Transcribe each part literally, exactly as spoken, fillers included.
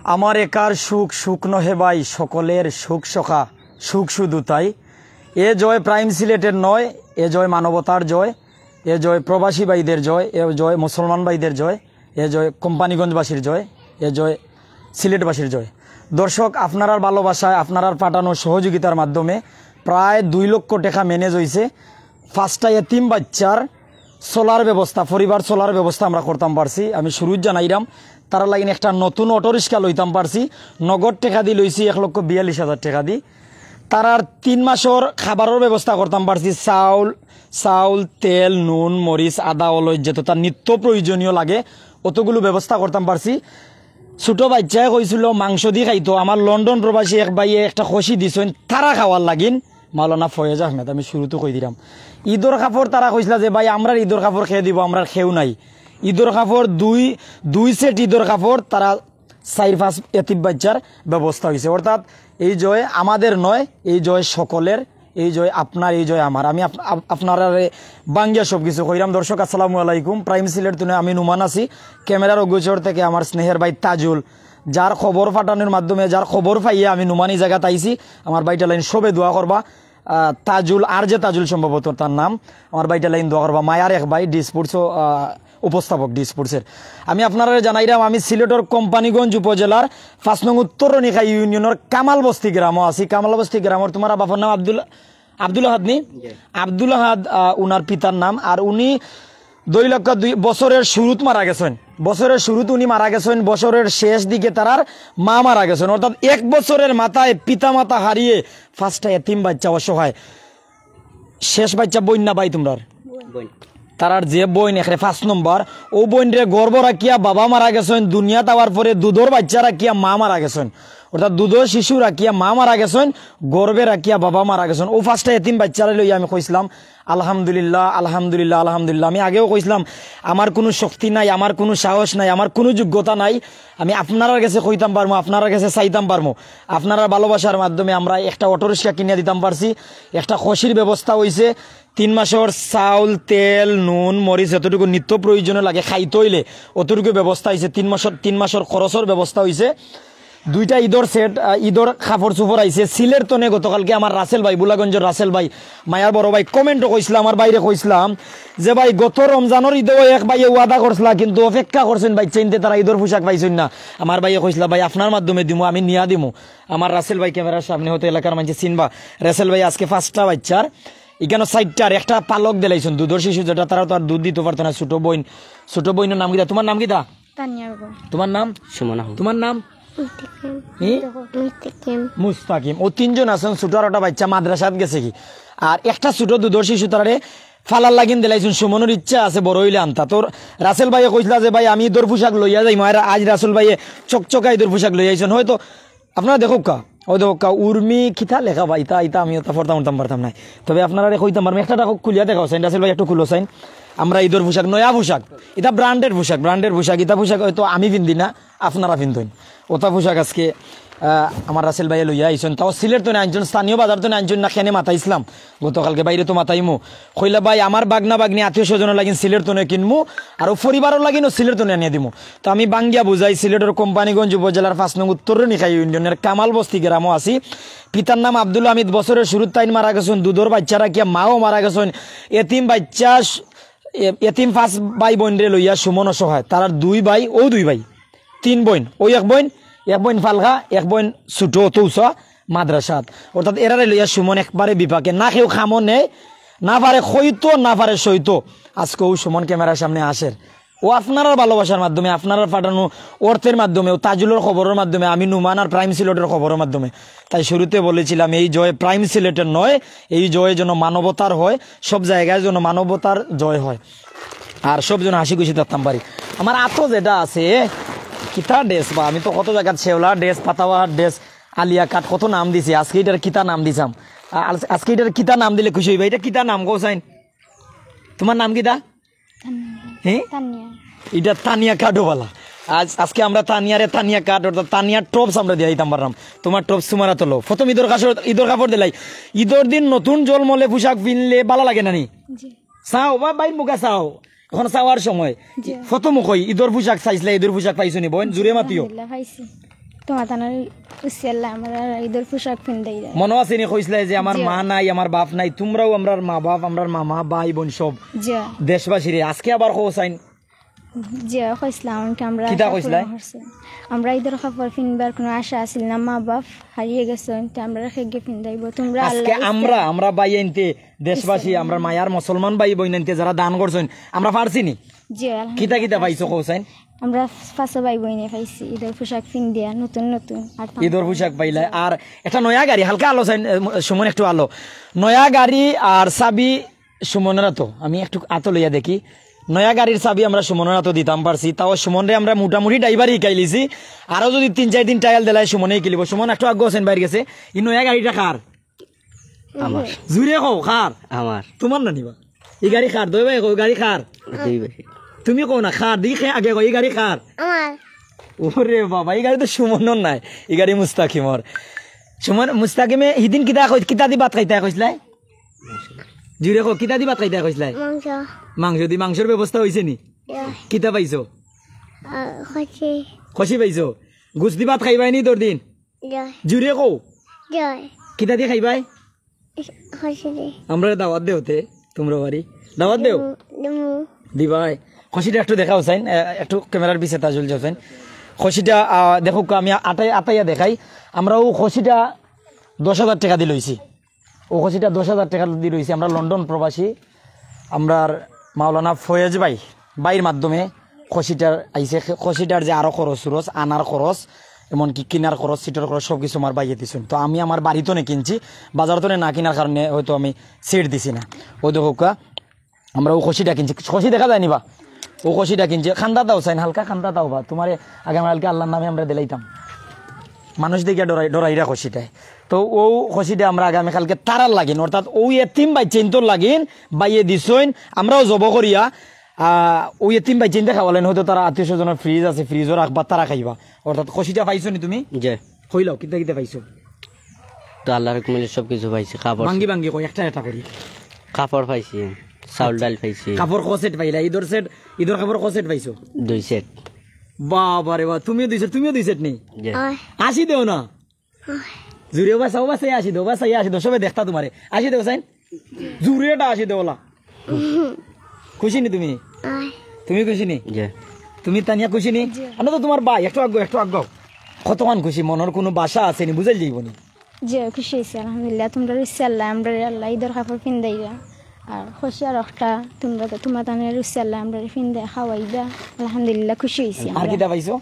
আমার একার সুখ সুখ নহে ভাই, সকলের সুখ সখা, সুখ শুধু তাই। এ জয় প্রাইম সিলেটের নয়, এ জয় মানবতার জয়, এ জয় প্রবাসী ভাইদের জয়, এ জয় মুসলমান ভাইদের জয়, এ জয় কোম্পানীগঞ্জবাসীর জয়, এ জয় সিলেটবাসীর জয়। দর্শক, আপনারার ভালোবাসায়, আপনারার পাঠানো সহযোগিতার মাধ্যমে প্রায় দুই লক্ষ টাকা ম্যানেজ হইছে। পাঁচটা এতিম বাচ্চার চলার ব্যবস্থা, পরিবার চলার ব্যবস্থা আমরা করতাম পারছি। আমি শুরুত জানাইরাম, তারা লাগিন একটা নতুন অটোরিক্সা লইতাম পারছি। নগদ টাকা দি লইছি এক লক্ষ বিয়াল্লিশ হাজার টাকা দি। তারার তিন মাসর খাবারর ব্যবস্থা করতাম পারছি। চাউল, চাউল, তেল, নুন, মরিচ, আদা, অলইচ, যেততা নিত্য প্রয়োজনীয় লাগে, অতগুলো ব্যবস্থা করতাম পারছি। ছোট বাচ্চায় কইছিল মাংস দি খাইতো। আমার লন্ডন প্রবাসী এক ভাইয়ে একটা খসি দিছইন, তারা খাওয়ার লাগিন। মাওলানা ফয়েজ আহমেদ, আমি শুরুতে কই দিলাম, ঈদর কাপড় তারা কইছিলা যে, "ভাই, আমরার ঈদর কাপড় কে দিব, আমরার কেউ নাই।" ঈদর কাপড় দুই, দুই সেট ঈদর কাপড় তারা চাইর পাঁচ এতিম বাচ্চার ব্যবস্থা হইছে। অর্থাৎ এই জয় আমাদের নয়, এই জয় সকলের, এই জয় আপনার, এই জয় আমার। আমি আপ-, আপ-, আপনারারে বাঙ্গিয়া সব কিছু কইরাম। দর্শক, আসসালামু আলাইকুম। প্রাইম সিলেট তুনে আমি নুমান আছি। ক্যামেরার অগোচর থেকে আমার স্নেহের ভাই তাজুল, যার খবর পাঠানোর মাধ্যমে, যার খবর পাইয়া আমি নুমানি জায়গাত আইছি। আমার ভাইটা লাইন সবে দোয়া করবা। আহ, তাজুল, আর যে তাজুল সম্ভবত তার নাম, আমার ভাইটা লাইন দোয়া করবা। মায়ার এক ভাই, ডি স্পোর্টসও, আহ, উপস্থাপক ডি স্পোর্টসের। আমি আপনারারে জানাইরাম, আমি সিলেটর কোম্পানীগঞ্জ উপজেলার পাঁচ নং উত্তর রনিখাই ইউনিয়নের কামাল বস্তি গ্রামও আছি। কামাল বস্তি গ্রামর তোমার বাপর নাম আব্দুল, আব্দুল আহাদ নি? আব্দুল আহাদ, আহ, উনার পিতার নাম। আর উনি দুই লক্ষ দুই বছরের শুরুত মারা গেছেন। বছরের শুরুত উনি মারা গেছেন, বছরের শেষ দিকে তারার মা মারা গেছেন। অর্থাৎ এক বছরের মাথায় পিতা মাতা হারিয়ে পাঁচটা এতিম বাচ্চা অসহায়। শেষ বাচ্চা বইন না ভাই তোমরার? বইন। তারার যে বইন একরে পাঁচ নম্বর, ও বইনরে গর্ভ রাখিয়া বাবা মারা গেছেন, দুনিয়াত আওয়ার পরে দুধর বাচ্চা রাখিয়া মা মারা গেছেন। অর্থাৎ দুধর শিশু রাখিয়া মা মারা গেছেন, গর্ভে রাখিয়া বাবা মারা গেছেন। ও পাঁচটা এতিম বাচ্চারে লইয়া আমি কইছিলাম, "আলহামদুলিল্লাহ, আলহামদুলিল্লাহ, আলহামদুলিল্লাহ।" আমি আগেও কইছিলাম, আমার কোনো শক্তি নাই, আমার কোনো সাহস নাই, আমার কোনো যোগ্যতা নাই। আমি আপনারার গেছে কইতাম পারমু, আপনারার গেছে চাইতাম পারমু। আপনারার ভালোবাসার মাধ্যমে আমরা একটা অটোরিক্সা কিনিয়া দিতাম পারছি, একটা খসির ব্যবস্থা হইছে, তিন মাসর চাউল, তেল, নুন, মরিচ, যতটুকু নিত্য প্রয়োজনে লাগে খাইতে হইলে, অতটুকু ব্যবস্থা হইছে। তিন মাসর, তিন মাসর খরচর ব্যবস্থা হইছে। দুইটা ঈদর সেট, আহ, ঈদর কাপড় চোপড় আইছে। সিলেট তনে গতকালকে আমার রাসেল ভাই, বুলাগঞ্জর রাসেল ভাই, মায়ার বড় ভাই, কমেন্টও কইছিলাম, আমার ভাইরে কইছিলাম যে, "ভাই, গত রমজানর ঈদেও এক ভাইয়ে ওয়াদা করছিলা, কিন্তু অপেক্ষা করছেন বাচ্চাইন্তে, তারা ঈদর পোশাক পাইছেন না।" আমার ভাইয়ে কইছিলা, "ভাই, আপনার মাধ্যমে দিমু, আমি নিয়া দিমু।" আমার রাসেল ভাই ক্যামেরার সামনে হয়তো এলাকার মানষে চিনবা। রাসেল ভাই আজকে পাঁচটা বাচ্চার, এখানে চাইরটার একটা পালক দিলাইছইন, দুধর শিশু যেটা, তারা তো আর দুধ দিতে পারতো না, ছোট বইন। ছোট বইনের নাম কিতা? তোমার নাম কিতা? তানিয়া বেগম। তোমার নাম? সুমন আহমেদ। তোমার নাম? মুস্তাকিম। হি? মুস্তাকিম। মুস্তাকিম। ও তিনজন আছেন, ছোট আর একটা বাচ্চা মাদ্রাসাত গেছে কি। আর একটা ছোট দুধর শিশু তারারে ফালার লাগিন দিলাইছইন, সুমনের ইচ্ছা আছে বড় হইলে আনতা। তোর রাসেল ভাইয়ে কইছিলা যে, "ভাই, আমি ঈদর পোশাক লইয়া যাইমু।" আর আজ রাসেল ভাইয়ে চকচকা ঈদর পোশাক লইয়া আইছইন। হয়তো আপনারা দেখউক্কা, ওই দেখউক্কা, উর্মি কিতা লেখা বা, ইতা, ইতা আমি ওটা পড়তাম উঠতাম পারতাম না। তবে আপনারারে কইতাম পারমু, একটা টাকা খুলিয়া দেখাও চাইন, রাসেল ভাই একটু খুলো চাইন। আমরা ঈদর পোশাক, নয়া পোশাক, ইতা ব্র্যান্ডের পোশাক, ব্র্যান্ডের পোশাক, ইতা পোশাক হয়তো আমি পিন্দি না, আপনারা পিন্দইন। ওটা পোশাক আজকে, আহ, আমার রাসেল ভাইয়ে লইয়া আইছইন, তাও সিলেট তনে আনছইন, স্থানীয় বাজার তনে আনছইন না, কেনে মাতাইছিলাম গতকালকে, বাইরে তো মাতাইমু। কইলা, "ভাই, আমার বাগনা বাগনি আত্মীয় স্বজনের লাগিন সিলেট তনে কিনমু, আর ও পরিবারর লাগিনও সিলেট তনে আনিয়া দিমু।" তো আমি বাঙ্গিয়া বুঝাই, সিলেটর কোম্পানীগঞ্জ উপজেলার পাঁচ নং উত্তর রনিখাই ইউনিয়নের কামাল বস্তি গ্রামও আছি। পিতার নাম আব্দুল হামিদ, বছরের শুরুত তাইন মারা গেছইন, দুধর বাচ্চা রাখিয়া মাও মারা গেছইন। এতিম বাচ্চা স-, এ-, এতিম পাঁচ ভাই বইনরে লইয়া সুমন অসহায়, তারার দুই ভাই, ও দুই ভাই, তিন বইন, ওই এক বইন, এক বইন ফালকা, এক বইন ছোট, তৌসা মাদ্রাসাত। অর্থাৎ এরারে লইয়া সুমন একবারে বিপাকে, না কেউ খামো নেয়, না পারে খইতো, না পারে সইতো। আজকেও সুমন ক্যামেরার সামনে আসের। ও আপনারার ভালোবাসার মাধ্যমে, আপনারার পাঠানো অর্থের মাধ্যমে, ও তাজুলর খবরের মাধ্যমে, আমি নুমান আর প্রাইম সিলেটের খবরের মাধ্যমে। তাই শুরুতে বলেছিলাম, এই জয় প্রাইম সিলেটের নয়, এই জয় যেন মানবতার হয়, সব জায়গায় যেন মানবতার জয় হয়, আর সব যেন হাসি খুশি থাকতাম পারি। আমার আতো যেটা আছে, কিতা ড্রেস বা, আমি তো কত জায়গাত শেওলা ড্রেস, পাতাবাহার ড্রেস, আলিয়া কাট, কত নাম দিছি। আজকে এটার কিতা নাম দিছাম? আ-, আজ-, আজকে এটার কিতা নাম দিলে খুশি হইবা? এটা কিতা নাম, কও চাইন? তোমার নাম কিতা? তানিয়া। হ্যাঁ? তানিয়া। এটা তানিয়া কাটওয়ালা। আজ, আজকে আমরা তানিয়ারে তানিয়া কাট, অর্থাৎ তানিয়া টপস আমরা দিয়া দিতাম পারলাম। তোমার টপস তোমার আতো লও। প্রথম ঈদর কাপড়, ঈদর কাপড় দিলাই। ঈদর দিন নতুন জলমলে পোশাক পিনলে ভালা লাগে না নি? জি। চাও বা বাইর মুখা চাও। এখন চাওয়ার সময়। জি। প্রথম কই, ঈদর পোশাক চাইছিলা, ঈদর পোশাক পাইছো নি বইন? জুরে মাতিও। আলহামদুলিল্লাহ, পাইছি। তোমার তানর উসিলায় আমরা ঈদর পোশাক পিন্দাইরা। মনো আছে নি কইছলায় যে আমার জি। মা নাই, আমার বাপ নাই, তুমরাউ আমরার মা বাপ, আমরার মামা, ভাই, বইন সব জি। দেশবাসীরে। আজকে আবার কও চাইন। জি, কইছলাম কি আমরা কিতা আশা কইছলায়? পূরণ করছি। আমরা ঈদর কাপড় পিনবার কুনু আশা আছিল না, মা বাপ হারিয়ে গেছে, তো আমরা রেখে গিয়ে পিন্দাইবো। তোমরা আজকে আল্লাহ আমরা, ইচ্ছা- আমরা ভাই আনতে দেশবাসী, ইচ্ছা- আমরা মায়ার মুসলমান ভাই বইন আনতে যারা দান করছইন, আমরা পারছি নি? জি, আলহামদুলিল্লাহ। কিতা কিতা পাইছো কও চাইন? আমরা পাঁচও ভাই বইনে পাইছি ঈদর পোশাক পিন্দিয়া নতুন নতুন। আর ঈদর পোশাক পাইলায়। আর একটা নয়া গাড়ি, হালকা আলো চাইন, এ, সুমন একটু আলো। নয়া গাড়ি আর চাবি সুমনর আতো। আমি একটু আতো লইয়া দেখি। নয়া গাড়ির চাবি আমরা সুমনর আতো দিতাম পারছি। তাও সুমনরে আমরা মোটামুটি ড্রাইভারি হিকাইলিছি। আরো যদি তিন চাইর দিন ট্রায়াল দিলায় সুমনে হিকিলিবো। সুমন একটু আগে হোসেন ভাইর গেছে। ই নয়া গাড়িটা কার? আমার। জুরে কও, কার? আমার। তোমার না নিবা? ই গাড়ি কার? দুই ভাই কও, গাড়ি কার? দুই ভাই। তুমি কও না, কার? দেখি কে আগে কও, ই গাড়ি কার? আমার। ওরে বাবা, ই গাড়ি তো সুমনর নায়, ই গাড়ি মুস্তাকিমর। সুমন, মুস্তাকিমে হিদিন কিতা কই-, কিতা দি ভাত খাইতা কইছলায়? জুরে কও, কিতা দি ভাত খাইতা কইছলায়? মাংস। মাংস দি, মাংসর ব্যবস্থা অইছে নি? ইয়া। কিতা পাইছো? আহ, খাসি। খাসি পাইছো? গুস দি ভাত খাইবায় নি তোর দিন? ইয়া। জুরে কও। ইয়া। কিতা দি খাইবায়? খাসি দি। আমরারে দাওয়াত দেও তে, তোমরা বাড়ি। দাওয়াত দেও। দিমু, দিমু। দিবায়। খাসিটা একটু দেখাও চাইন, এ, একটু ক্যামেরার পিছে তাজুল যাও চাইন। খাসিটা, আহ, দেখউক্কা, আমি আটাই-, আটাইয়া দেখাই। আমরা অউ খাসিটা দশ হাজার টেকা দি লইছি। অউ খাসিটা দশ হাজার টেকা দি লইছি। আমরা লন্ডন প্রবাসী, আমরার মাওলানা ফয়েজ ভাই, ভাইর মাধ্যমে খাসিটার আইছে। খাসিটার যে আরো খরচ উরচ, আনার খরচ, এমনকি কিনার খরচ, সিটর খরচ, সবকিছু আমার ভাইয়ে দিছইন। তো আমি আমার বাড়ি তনে কিনছি, বাজার তনে না কিনার কারণে হয়তো আমি সিট দিছি না। অউ দেখউক্কা, আমরা অউ খাসিটা কিনছি, খাসি দেখা যায়নি বা, অউ খাসিটা কিনছি। কান্দা দাও চাইন, হালকা কান্দা দাও বা, তোমারে আগামী কালকে আল্লাহর নামে আমরা দিলাইতাম। মানুষ দেখিয়া ডরাই, ডরাইরা খাসিটায়। তো অউ খাসিটা আমরা আগামী কালকে তারার লাগিন, অর্থাৎ অউ এতিম বাইচ্চাইন্তর লাগিন ভাইয়ে দিছইন, আমরাও জব করিয়া। আহ, অউ এতিম বাইচ্চাইন্তে খাওয়ালাইন, হয়তো তারা আত্মীয় স্বজনর ফ্রিজ আছে, ফ্রিজও রাখবা, তারা খাইবা। অর্থাৎ খাসিটা পাইছো নি তুমি? জি। কইলাও, কিতা কিতা পাইছো? তো আল্লাহর হুকুমে সব কিছু পাইছি, কাপড়। ভাঙ্গি ভাঙ্গি কই, একটা একটা করি। কাপড় পাইছি, চাউল ডাইল পাইছি। কাপড় ক সেট পাইলা? ঈদর সেট, ঈদর কাপড় ক সেট পাইছো? দুই সেট। বাবা রে বাবা, তুমিও দুই সেট, তুমিও দুই সেট নি? জি। আয়। আশি দেও না। জুরে বাসাও, বাসাই আশি দেও, বাসাই আশি দেও, সবে দেখতা তোমারে। আশি দেও চাইন? জুরে এটা আশি দেও ওলা। খুশি নি তুমি? আয়। তুমি খুশি নি? জি। তুমি তানিয়া খুশি নি? জি। আনো তো তোমার ভাই, একটু আগাও, একটু আগাও। কতখান খুশি, মনর কুনু ভাষা আছে নি, বুঝাইল যাইবো নি? জি, খুশি অইছি, আলহামদুলিল্লাহ। তোমরা রইছে আল্লাহ, আমরা আল্লাহ, ঈদর কাপড় পিন্দাইবা। আর খুশি আর একটা, তোমরা তো, তোমরা তানে রইছে আল্লাহ, আমরা পিন্দে খাওয়াইবা। আলহামদুলিল্লাহ, খুশি অইছি আর আমরা। কিতা পাইছো?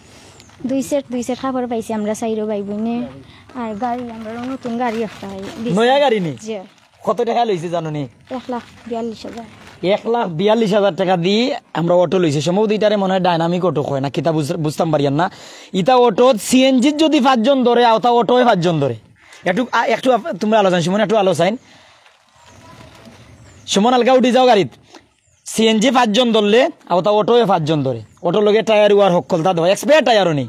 দুই সেট, দুই সেট কাপড় পাইছি আমরা চাইরো ভাই বইনে। আর গাড়ি, আমরা নতুন গাড়ি একটা পাই-, দিছি। নয়া গাড়ি নি? জি। কত টেকা লইছে জানো নি? এক লাখ বিয়াল্লিশ হাজার। এক লাখ বিয়াল্লিশ হাজার টেকা দি আমরা অটো লইছি। সম্ভবত ইটারে মনে হয় ডাইনামিক অটো কয় না, কিতা বুঝ-, বুঝতাম পারিয়ার না। ইটা অটোত সিএনজিত যদি পাঁচজন ধরে, অতা অটোয় পাঁচজন ধরে। একটু, আ, একটু আপ-, তোমরা আলো চাইন, সুমন, একটু আলো চাইন। সুমন, হালকা উঠি যাও গাড়িত। সিএনজি পাঁচজন ধরলে, অতা অটোয় পাঁচজন ধরে। অটোর লগে টায়ার উয়ার হক্কলতা দেওয়া, এক্সপায়ার টায়ারও নি।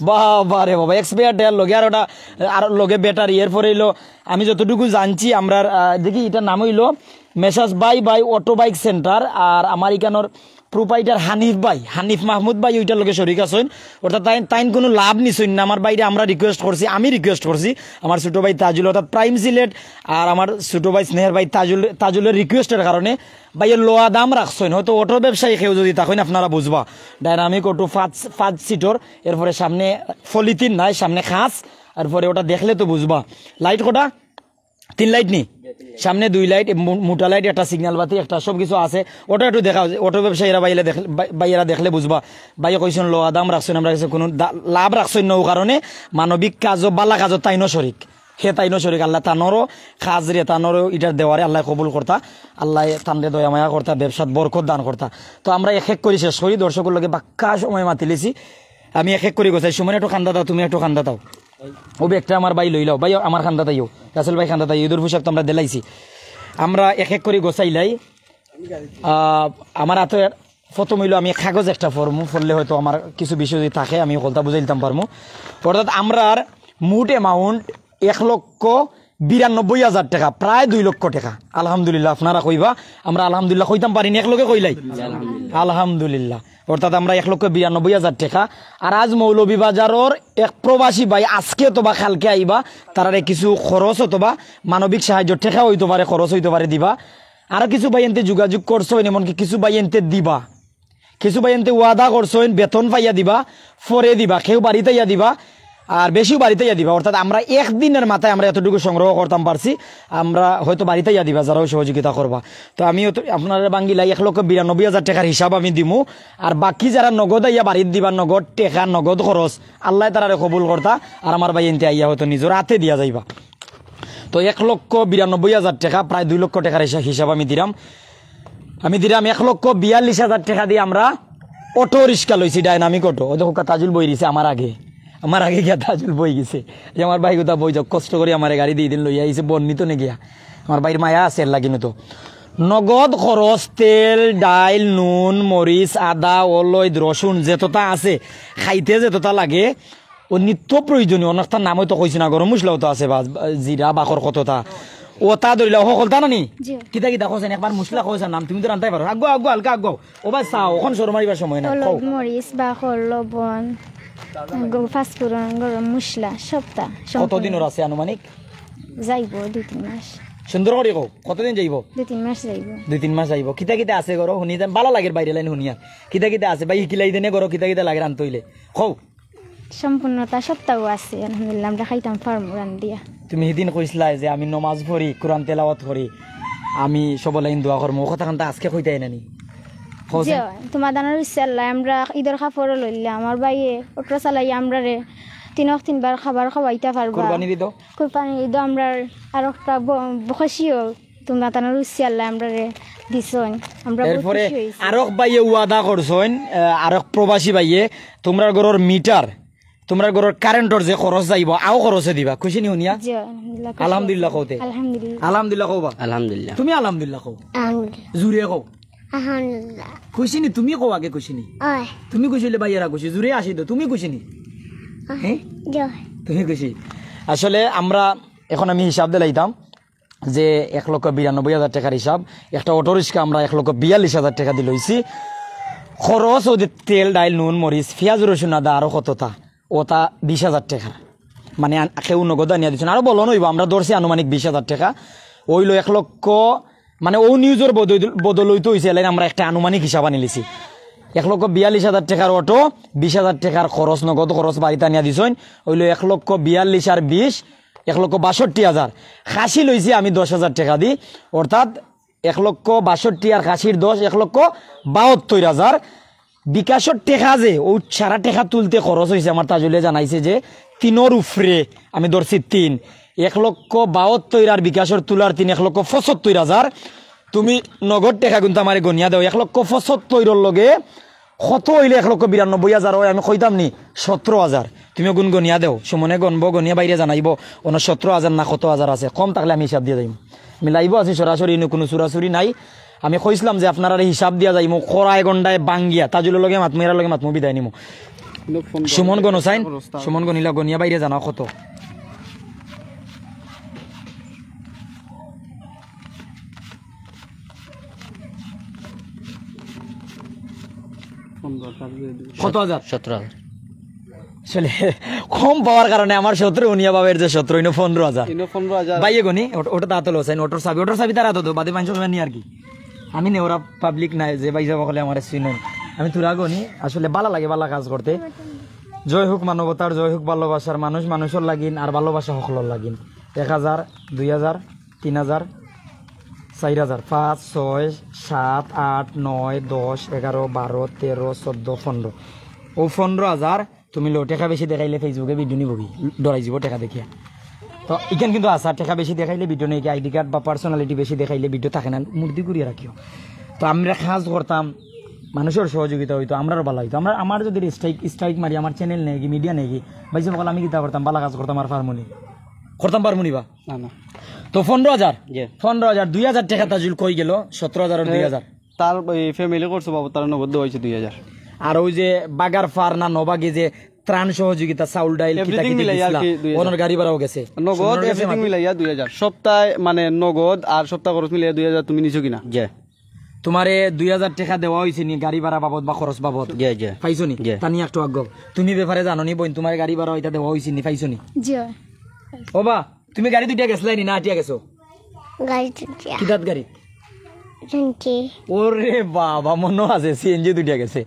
বাবা রে বাবা, এক্সপায়ার টায়ার লগে আর ওটা, আর লগে ব্যাটারি। এরপরে অইলো, আমি যতটুকু জানছি, আমরার, আহ, দেখি, ইটার নাম অইলো মেসার্স ভাই ভাই অটো বাইক সেন্টার। আর আমার ইকানোর প্রোপ্রাইটার হানিফ ভাই, হানিফ মাহমুদ ভাই, ওইটার লগে শরিক আছইন। অর্থাৎ তাইন, তাইন কুনু লাভ নিছইন না। আমার ভাইরে আমরা রিকোয়েস্ট করছি, আমি রিকোয়েস্ট করছি, আমার ছোট ভাই তাজুল, অর্থাৎ প্রাইম সিলেট, আর আমার ছোট ভাই স্নেহের ভাই তাজুল, তাজুলের রিকোয়েস্টের কারণে ভাইয়ে লওয়া দাম রাখছইন। হয়তো অটো ব্যবসায়ী কেউ যদি থাকইন, আপনারা বুঝবা। ডাইনামিক অটো পাঁচ, পাঁচ সিটর, এরপরে সামনে পলিথিন নাই, সামনে খাস, এরপরে ওটা দেখলে তো বুঝবা। লাইট কটা? তিন লাইট নি? সামনে দুই লাইট, মো-, মোটা লাইট, একটা সিগন্যাল বাতি, একটা সব কিছু আছে। অটো একটু দেখাও, অটো ব্যবসায়ীরা ভাইলে দেখলে, ভাই-, ভাইয়েরা দেখলে বুঝবা। ভাইয়ে কইছইন, লওয়া দাম রাখছইন, আমরা কাছে কুনু দা-, লাভ রাখছইন না, অউ কারণে মানবিক কাজও, বালা কাজও তাইনও শরিক। হে তাইনও শরিক, আল্লাহ তানরও কাজরে, তানরও ইটার দেওয়ারে আল্লাহ কবুল করতা, আল্লাহ তানরে দয়া মায়া করতা, ব্যবসাত বরকত দান করতা। তো আমরা এক এক করি শেষ করি, দর্শকর লগে বাক্কা সময় মাতিলিছি। আমি এক এক করি গোছাই, সুমন একটু কান্দা দাও, তুমি একটু কান্দা দাও। ও ব্যাগটা আমার ভাই লইলাও, ভাই আমার কান্দাত আইও, রাসেল ভাই কান্দাত আইও, ঈদর পোশাক তো আমরা দিলাইছি। আমরা এক এক করি গোছাইলাই। আহ, আমার আতো প্রথম অইলো আমি কাগজ একটা পড়মু, পড়লে হয়তো আমার কিছু বিষয় যদি থাকে আমি হকলতা বুঝাইতাম পারমু। অর্থাৎ আমরার মোট অ্যামাউন্ট এক লক্ষ বিরানব্বই হাজার টেকা, প্রায় দুই লক্ষ টেকা। আলহামদুলিল্লাহ, আপনারা কইবা, আমরা আলহামদুলিল্লাহ কইতাম পারি নি, এক লগে কইলাই? আলহামদুলিল্লাহ। অর্থাৎ আমরা এক লক্ষ বিরানব্বই হাজার টেকা। আর আজ মৌলভীবাজারর এক প্রবাসী ভাই আজকে অথবা কালকে আইবা, তারারে কিছু খরচ অথবা মানবিক সাহায্য, টেকা অইতো পারে, খরচ অইতো পারে, দিবা। আরো কিছু ভাইয়াইন্তে যোগাযোগ করছইন, এমনকি কিছু ভাইয়াইন্তে দিবা, কিছু ভাইয়াইন্তে ওয়াদা করছইন বেতন পাইয়া দিবা, পরে দিবা, কেউ বাড়িত আইয়া দিবা, আর বেশিও বাড়িত আইয়া দিবা। অর্থাৎ আমরা একদিনর মাথায় আমরা এতটুকু সংগ্রহ করতাম পারছি, আমরা হয়তো বাড়িত আইয়া দিবা যারাও সহযোগিতা করবা। তো আমিও তো আপনারারে ভাঙ্গিলাই এক লক্ষ বিরানব্বই হাজার টেকার হিসাব আমি দিমু, আর বাকি যারা নগদ আইয়া বাড়িত দিবা, নগদ টেকা, নগদ খরচ, আল্লায় তারারে কবুল করতা, আর আমার ভাইয়াইন্তে আইয়া হয়তো নিজর আতে দিয়া যাইবা। তো এক লক্ষ বিরানব্বই হাজার টেকা, প্রায় দুই লক্ষ টেকার হিসা-, হিসাব আমি দিরাম। আমি দিরাম এক লক্ষ বিয়াল্লিশ হাজার টেকা দি আমরা অটো রিক্সা লইছি, ডাইনামিক অটো। ওই দেখো, তাজুল বই রইছে আমার আগে, আমার আগে গিয়া তাজুল বই গেছে। এই আমার ভাই কোথা বই যাও, কষ্ট করি আমার গাড়ি দি দিন লইয়া আইছে, বর্ণিত নে গিয়া। আমার ভাইর মায়া আছে, এর লাগিন তো। নগদ খরচ, তেল, ডাইল, নুন, মরিচ, আদা, অলইদ, রসুন, যেততা আছে, খাইতে যেততা লাগে, ও নিত্য প্রয়োজনীয়, অনেকটার নাম হয়তো কইছি না, গরম মশলাও তো আছে, বা, বা, জিরা, বাখর, কততা। ও তা ধরিলা, ও হকলতা না নি? জি। কিতা কিতা কইছেন, একবার মশলা কইছেন নাম, তুমি তো রান্তাই পারো। আগুয়াও, আগুয়াও, হালকা আগুয়াও। ও ভাই, চাও, অখন শরম মারিবার সময় না। হলুদ, কও। মরিচ, বাখর, লবণ, গ-, পাঁচফোড়ন, গরম মশলা, সবটা, সম্পূর্ণ। কতদিন ওর আছে আনুমানিক? যাইবো দুই তিন মাস। সুন্দর করি কও, কতদিন যাইবো? দুই তিন মাস যাইবো। দুই তিন মাস যাইবো। কিতা কিতা আছে গরো? হুনি যান, ভালা লাগের বাইরে লাইন হুনিয়া। কিতা কিতা আছে? ভাই, হিকিলাই দেনে গরো, কিতা কিতা লাগে রানতে অইলে? কও। সম্পূর্ণতা সবটাও আছে, আলহামদুলিল্লাহ, আমরা খাইতাম পারমু রান্দিয়া। তুমি হিদিন কইছলায় যে আমি নমাজ পড়ি, কোরআন তেলাওয়াত করি, আমি সবলাইন দোয়া করমু, ও কথা খানতা আজকে কইতায় না নি? কও জি, চাইন। তোমার দানার উচ্চে আল্লাহ, আমরা ঈদর কাপড়ও লইলাম, আমার ভাইয়ে অটো চালাই আমরারে তিন তিনবার খাবার খাওয়াইতা পারবা। কুরবানির ঈদও? কুরবানির ঈদও আমরার আর একটা ব-, বখশিও তোমার দানার উচ্চে আল্লাহ আমরারে দিছইন, আমরা বহুত এরপরে খুশি হইছি। আরক ভাইয়ে ওয়াদা করছইন, আহ, আরক প্রবাসী ভাইয়ে, তোমরার ঘরর মিটার, তোমরার ঘরর কারেন্টর যে খরচ যাইবো, আও খরচে দিবা। খুশি নি হুনিয়া? জি, আলহামদুলিল্লাহ, খুশি আলহামদুলিল্লাহ আছি। কওতে। আলহামদুলিল্লাহ। আলহামদুলিল্লাহ কও বা? আলহামদুলিল্লাহ। তুমি আলহামদুলিল্লাহ কও। আলহামদুলিল্লাহ। জুরে কও। আলহামদুলিল্লাহ। খুশি নি? তুমি কও আগে খুশি নি? অয়। তুমি খুশি অইলে ভাইয়ারা খুশি। জুরে আসি তো, তুমি খুশি নি? অয়। হ্যাঁ? জি। তুমি খুশি? আসলে আমরা এখন আমি হিসাব দিলাইতাম যে এক লক্ষ বিরানব্বই হাজার টেকার হিসাব, একটা অটো রিক্সা আমরা এক লক্ষ বিয়াল্লিশ হাজার টেকা দি লইছি। খরচ অউ যে তেল, ডাইল, নুন, মরিচ, পিয়াজ, রসুন, আদা, আরো কততা, ওতা বিশ হাজার টেকা। মানে আন-, কেউ নগদ আনিয়া দিছইন, আরো বলন অইবো, আমরা ধরছি আনুমানিক বিশ হাজার টেকা। অইলো এক লক্ষ, মানে অউ নিউজর বদল, বদল অইতো অইছে, এলাইন আমরা একটা আনুমানিক হিসাব আনিলিছি। এক লক্ষ বিয়াল্লিশ হাজার টেকার অটো, বিশ হাজার টেকার খরচ, নগদ খরচ বাড়িত আনিয়া দিছইন, অইলো এক লক্ষ বিয়াল্লিশ আর বিশ, এক লক্ষ বাষট্টি হাজার। খাসি লইছি আমি দশ হাজার টেকা দি, অর্থাৎ এক লক্ষ বাষট্টি আর খাসির দশ, এক লক্ষ বাহাত্তর হাজার। বিকাশর টেকা যে, অউ সারা টেকা তুলতে খরচ অইছে, আমার তাজুলে জানাইছে যে তিনর উপরে, আমি ধরছি তিন, এক লক্ষ বাহাত্তর আর বিকাশর তুলার তিন, এক লক্ষ পঁচাত্তর হাজার। তুমি নগদ টেকা কিন্তু আমারে গনিয়া দেও, এক লক্ষ পঁচাত্তরর লগে কত অইলে এক লক্ষ বিরানব্বই হাজার অয়, আমি কইতাম নি সতেরো হাজার। তুমি অগুন গনিয়া দেও, সুমনে গনবো, গনিয়া বাইরে জানাইবো, অনো সতেরো হাজার না কত হাজার আছে, কম থাকলে আমি হিসাব দিয়া যাইমু। আমি লাইভও আছি সরাসরি, ইনো কুনু চুরাচুরি নাই। আমি কইছলাম যে আপনারারে হিসাব দিয়া যাইমু, কড়ায় গন্ডায় বাঙ্গিয়া, তাজুলর লগে মাতমু, এরার লগে মাতমু, বিদায় নিমু। সুমন গনো চাইন, সুমন গনিলা, গনিয়া বাইরে জানাও কত। কত হাজার? সতেরো হাজার। আসলে কম পাওয়ার কারণে আমার সতেরো উনিয়া বাবের যে সতেরো, ইনো পনেরো হাজার। ইনো পনেরো হাজার। ভাইয়ে গনি, ওট-, ওটা দাঁত হলো, সাইন, ওটার চাবি, ওটার চাবি তারা তো, বাদে মানুষ নি আর কি। আমি নে ওরা পাবলিক নাই, যে ভাই সাহেব হলে আমার সিনন। আমি তোরা গনি, আসলে ভালা লাগে, ভালা কাজ করতে। জয় হোক মানবতার, জয় হোক ভালোবাসার, মানুষ মানুষর লাগিন আর ভালোবাসা হকলর লাগিন। এক হাজার, দুই হাজার, তিন হাজার, চাইর হাজার, পাঁচ, ছয়, সাত, আট, নয়, দশ, এগারো, বারো, তেরো, চৌদ্দ, পনেরো। অউ পনেরো হাজার তুমি লো, টেকা বেশি দেখাইলে Facebook-এ ভিডিও নিবো কি? ডরাই যিবো টেকা দেখিয়া। তো ইখান কিন্তু আছা, টেকা বেশি দেখাইলে ভিডিও নেই কি? আইডি কার্ড বা পার্সোনালিটি বেশি দেখাইলে ভিডিও থাকে না, মুর্দি করিয়া রাখিও। তো আমরা কাজ করতাম, মানুষর সহযোগিতা অইতো, আমরারও ভালা অইতো। আমরা, আমার যদি স্ট্রাইক, স্ট্রাইক মারি, আমার চ্যানেল নেই কি, মিডিয়া নেই কি, ভাই সাহেব, আমি কিতা করতাম, ভালা কাজ করতাম আর পারমু নি? করতাম পারমু নি বা? না, না। তো পনেরো হাজার? জি। পনেরো হাজার, দুই হাজার টেকা তাজুল কই গেল? সতেরো হাজার আর এ, দুই হাজার। তার ওই ফ্যামিলি করছে বাবু, তারা নগদ দেওয়া হয়েছে দুই হাজার। আর ওই যে বাগার ফার না নবাগি যে ত্রাণ সহযোগিতা, চাউল ডাইল, কিতা everything কিতি মিলাইয়া আর দিছিলা, কি দুই হাজার। ওনার গাড়ি ভাড়াও গেছে। নগদ সুন্দর গেছে everything মানে? মিলাইয়া দুই হাজার। সপ্তাহে মানে নগদ আর সপ্তাহ খরচ মিলাইয়া দুই হাজার তুমি নিছো কিনা? জি। তোমারে দুই হাজার টেকা দেওয়া অইছে নি গাড়ি ভাড়া বাবদ বা খরচ বাবদ? জি, জি। পাইছো নি? জি। তানি একটু আগ। তুমি ব্যাপারে জানো নি বইন, তোমার গাড়ি ভাড়া ইটা দেওয়া অইছে নি, পাইছো নি? জি। ও বা, তুমি গাড়ি দুইটা গেছলাই নি না আটিয়া গেছো? গাড়ি দুইটা। কিতাত গাড়ি? সিএনজি। ওরে বাবা, মনো আছে, সিএনজি দুইটা গেছে।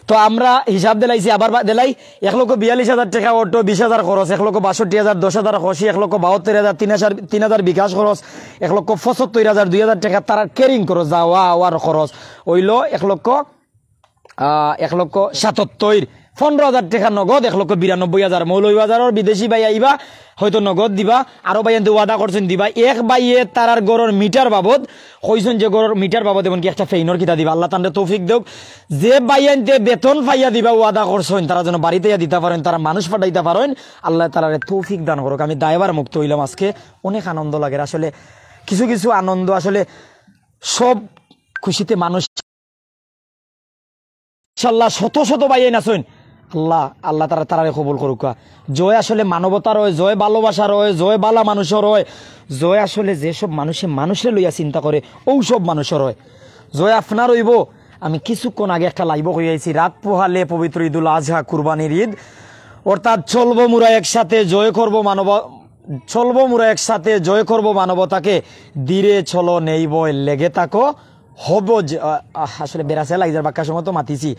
তো আমরা হিসাব দিলাইছি, আবার বা-, দিলাই, এক লক্ষ বিয়াল্লিশ হাজার টেকা অটো, বিশ হাজার খরচ, এক লক্ষ বাষট্টি হাজার, দশ হাজার খুশি, এক লক্ষ বাহাত্তর হাজার, তিন হাজার, তিন হাজার বিকাশ খরচ, এক লক্ষ পঁচাত্তর হাজার, দুই হাজার টেকা তারার carrying খরচ, যাওয়া আওয়ার খরচ, অইলো এক লক্ষ, আহ, এক লক্ষ সাতাত্তর, পনেরো হাজার টেকা নগদ, এক লক্ষ বিরানব্বই হাজার। মৌলভীবাজারর বিদেশি ভাই আইবা, হয়তো নগদ দিবা, আরো ভাইয়াইন্তে ওয়াদা করছইন দিবা। এক ভাইয়ে তারার ঘরর মিটার বাবদ কইছইন যে ঘরর মিটার বাবদ এমনকি একটা ফেইনর কিতা দিবা। আল্লাহ তানরে তৌফিক দেউক। যে ভাইয়াইন্তে বেতন পাইয়া দিবা ওয়াদা করছইন, তারা যেন বাড়িত আইয়া দিতা পারইন, তারা মানুষ পাঠাইতা পারইন। আল্লাহ তারারে তৌফিক দান করুক। আমি দায়ভার মুক্ত অইলাম আজকে, অনেক আনন্দ লাগের আসলে। কিছু কিছু আনন্দ আসলে সব খুশিতে মানুষ ইনশাল্লাহ শত শত ভাইয়াইন আছইন। আল্লাহ, আল্লাহ তারা তারারে কবুল করুক্কা। জয় আসলে মানবতার অয়, জয় ভালোবাসার অয়, জয় ভালা মানুষর অয়, জয় আসলে যেসব মানুষে মানুষরে লইয়া চিন্তা করে, অউ সব মানুষর অয়। জয় আপনার অইবো। আমি কিছুক্ষণ আগে একটা live-ও কইয়া আইছি, রাত পোহালে পবিত্র ঈদুল আজহা কুরবানির ঈদ, অর্থাৎ চলবো মুরা একসাথে, জয় করব মানব-, চলবো মুরা একসাথে, জয় করব মানবতাকে, ধীরে চলো নেই ভয়, লেগে থাকো, হবে জ-, আ, আ, আসলে বেড়াছে লাগি যার বাক্কা সময় তো মাতিছি।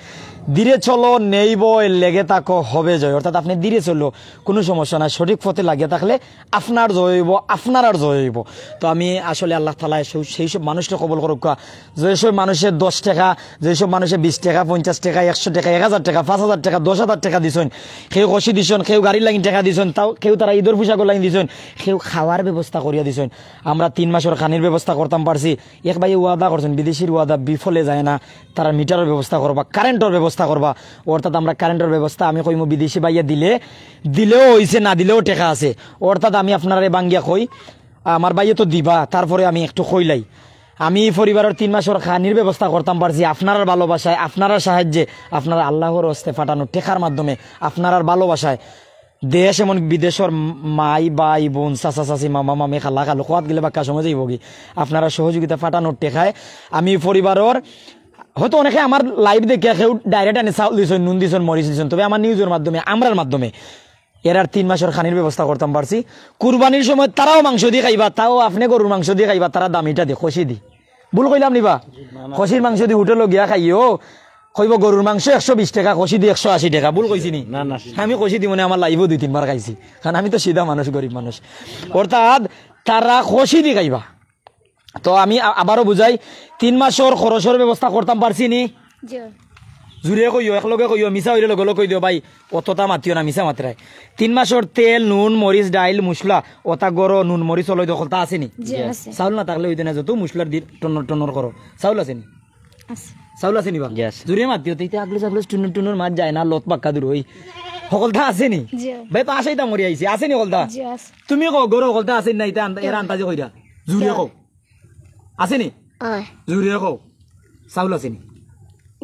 ধীরে চলো, নেই ভয়, লেগে থাকো, হবে জয়। অর্থাৎ আপনি ধীরে চলো, কোনো সমস্যা নাই। সঠিক পথে লাগিয়া থাকলে আপনার জয় অইবো, আপনারার জয় অইবো। তো আমি আসলে আল্লাহ তাআলায় সেই, সেই সব মানুষরে কবুল করুক্কা, যে সব মানুষে দশ টেকা, যে সব মানুষে বিশ টেকা, পঞ্চাশ টেকা, একশো টেকা, এক হাজার টেকা, পাঁচ হাজার টেকা, দশ হাজার টেকা দিছইন, কেউ খুশি দিছইন, কেউ গাড়ির লাগি টেকা দিছইন, তাও কেউ তারা ঈদর পোশাকর লাগি দিছইন, কেউ খাওয়ার ব্যবস্থা করিয়া দিছইন। আমরা তিন মাসর খানির ব্যবস্থা করতাম পারছি, এক ভাইয়ে ওয়াদা করছইন, বিদেশির ওয়াদা বিফলে যায় না, তারার মিটারর ব্যবস্থা করবা, কারেন্টর ব্যবস্থা করবা। অর্থাৎ আমরা কারেন্টর ব্যবস্থা, আমি কইমু বিদেশি ভাইয়ে দিলে, দিলেও অইছে, না দিলেও টেকা আছে। অর্থাৎ আমি আপনারারে ভাঙ্গিয়া কই, আমার ভাইয়ে তো দিবা, তারপরে আমি একটু কইলাই। আমি ই পরিবারর তিন মাসর খানির ব্যবস্থা করতাম পারছি আপনারার ভালোবাসায়, আপনারার সাহায্যে, আপনারা আল্লাহর হস্তে পাঠানো টেকার মাধ্যমে, আপনারার ভালোবাসায়। দেশ এমন বিদেশর মাই, ভাই, বোন, চাচা, চাচি, মামা, মামি, খালা, খালু, কওয়াত গেলে বাক্কা সময় যাইবো কি? আপনারা সহযোগিতা পাঠানোর টেকায় আমি পরিবারর, হয়তো অনেকে আমার live দেখিয়া কেউ direct আনি চাউল দিছইন, নুন দিছইন, মরিচ দিছইন, তবে আমার news-র মাধ্যমে, আমরার মাধ্যমে এরার তিন মাসর খানির ব্যবস্থা করতাম পারছি। কুরবানির সময় তারাও মাংস দি খাইবা, তাও আপনে গরুর মাংস দি খাইবা, তারা দামিটা দি, খসি দি। ভুল কইলাম নি বা? খসির মাংস দি হোটেলো গিয়া খাইও, কইবো গরুর মাংস একশো বিশ টেকা, খসি দি একশো আশি টেকা। ভুল কইছি নি? না, না। আমি খসি দি মনে আমার live-ও দুই তিনবার খাইছি, কারণ আমি তো সিধা মানুষ, গরিব মানুষ। অর্থাৎ তারা খসি দি খাইবা। তো আমি আ-, আবারও বুঝাই, তিন মাসর খরচর ব্যবস্থা করতাম পারছি নি? জি। জুরে কইও, একলগে কইও, মিছা অইলে লগে লগে কই দিও, ভাই, অততা মাতিও না, মিছা মাতরায়। তিন মাসর তেল, নুন, মরিচ, ডাইল, মশলা, অতা গরো নুন মরিচ অইলে হকলতা আছে নি? জি, আছে। চাউল না থাকলে অইতো না, যত মশলার দি টনর টনর করো। চাউল আছে নি? আছে। চাউল আছে নি বা? জি, আছে। জুরে মাতিও, তে ইতা আগলস আগলস টুনুর টুনুর মাত যায় না, লত বাক্কা দূর অই। হকলতা আছে নি? জি। ভাই, পাশে ইতা মরি আইছে, আছে নি হকলতা? জি, আছে। তুমি কও, গরো হকলতা আছে নি না, ইতা আন-, এরা আন্তাজে কইরা। জুরে কও। আছে নি? অয়। জুরে কও। চাউল আছে নি?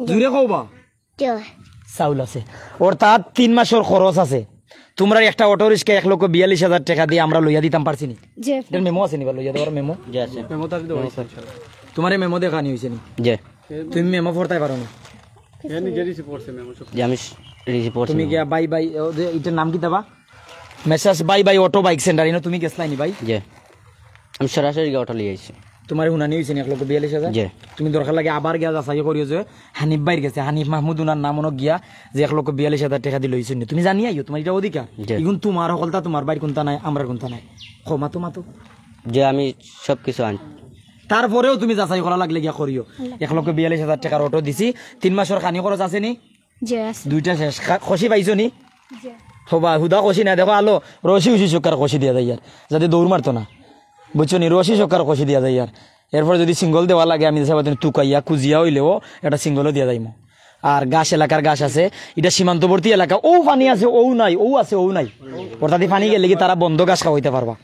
জুরে কও বা। জি। চাউল আছে। অর্থাৎ তিন মাসর খরচ আছে। তুমরার একটা অটো রিক্সা এক লক্ষ বিয়াল্লিশ হাজার টেকা দি আমরা লইয়া দিতাম পারছি নি? জি। এটার মেমো আছে নি বা লইয়া দেওয়ার মেমো? জি আছে। মেমো তো আমি দেওয়া হয়েছে। তোমারে মেমো দেখানি হইছে নি? জি। তুমি মেমো পড়তায় পারো নি? এ নিজে রিসিভ করছে মেমো সব। জি, আমি রিসিভ করছি তুমি মেমো। গিয়া ভাই ভাই, ও যে, এটার নাম কিতা বা? মেসার্স ভাই ভাই অটো বাইক সেন্টার, ইনো তুমি গেছলায় নি ভাই? জি। আমি সরাসরি গিয়া অটো লইয়া আইছি। তোমারে হুনানি হইছে নি এক লক্ষ বিয়াল্লিশ হাজার? জি। তুমি দরকার লাগে আবার গিয়া যাচাই করিও যে হানিফ ভাইর গেছে, হানিফ মাহমুদ উনার নাম অনো গিয়া যে এক লক্ষ বিয়াল্লিশ হাজার টেকা দি লইছইন নি। তুমি জানি আইও, তোমার ইটা অধিকার। জি। ইগুন তোমার হকলতা, তোমার ভাইর কুনতা নাই, আমরার কুনতা নাই। কও মাতো, মাতো। জি, আমি সব কিছু আন- তারপরেও তুমি যাচাই করা লাগলে গিয়া করিও। এক লক্ষ বিয়াল্লিশ হাজার টেকার অটো দিছি, তিন মাসর খানি খরচ আছে নি? জি, আছে। দুইটা শেষ। খা-, খুশি পাইছো নি? জি। হবা, হুদা খুশি না, দেখো আলো, রশি উশি সরকার খুশি দিয়া যাইয়ার, যাতে দৌড় মারতো না। বুঝছো নি? রশি সরকার খুশি দিয়া যাইয়ার। এরপর যদি সিঙ্গল দেওয়া লাগে, আমি দেশে বাতিন তুকাইয়া, কুজিয়া হইলেও একটা সিঙ্গলও দিয়া যাইমু। আর ঘাস এলাকার ঘাস আছে, এটা সীমান্তবর্তী এলাকা, ও পানি আছে, ও নাই, ও আছে, ও নাই। অর্থাৎ এই পানি গেলে কি তারা বন্ধ ঘাস খাওয়াইতে পারবা।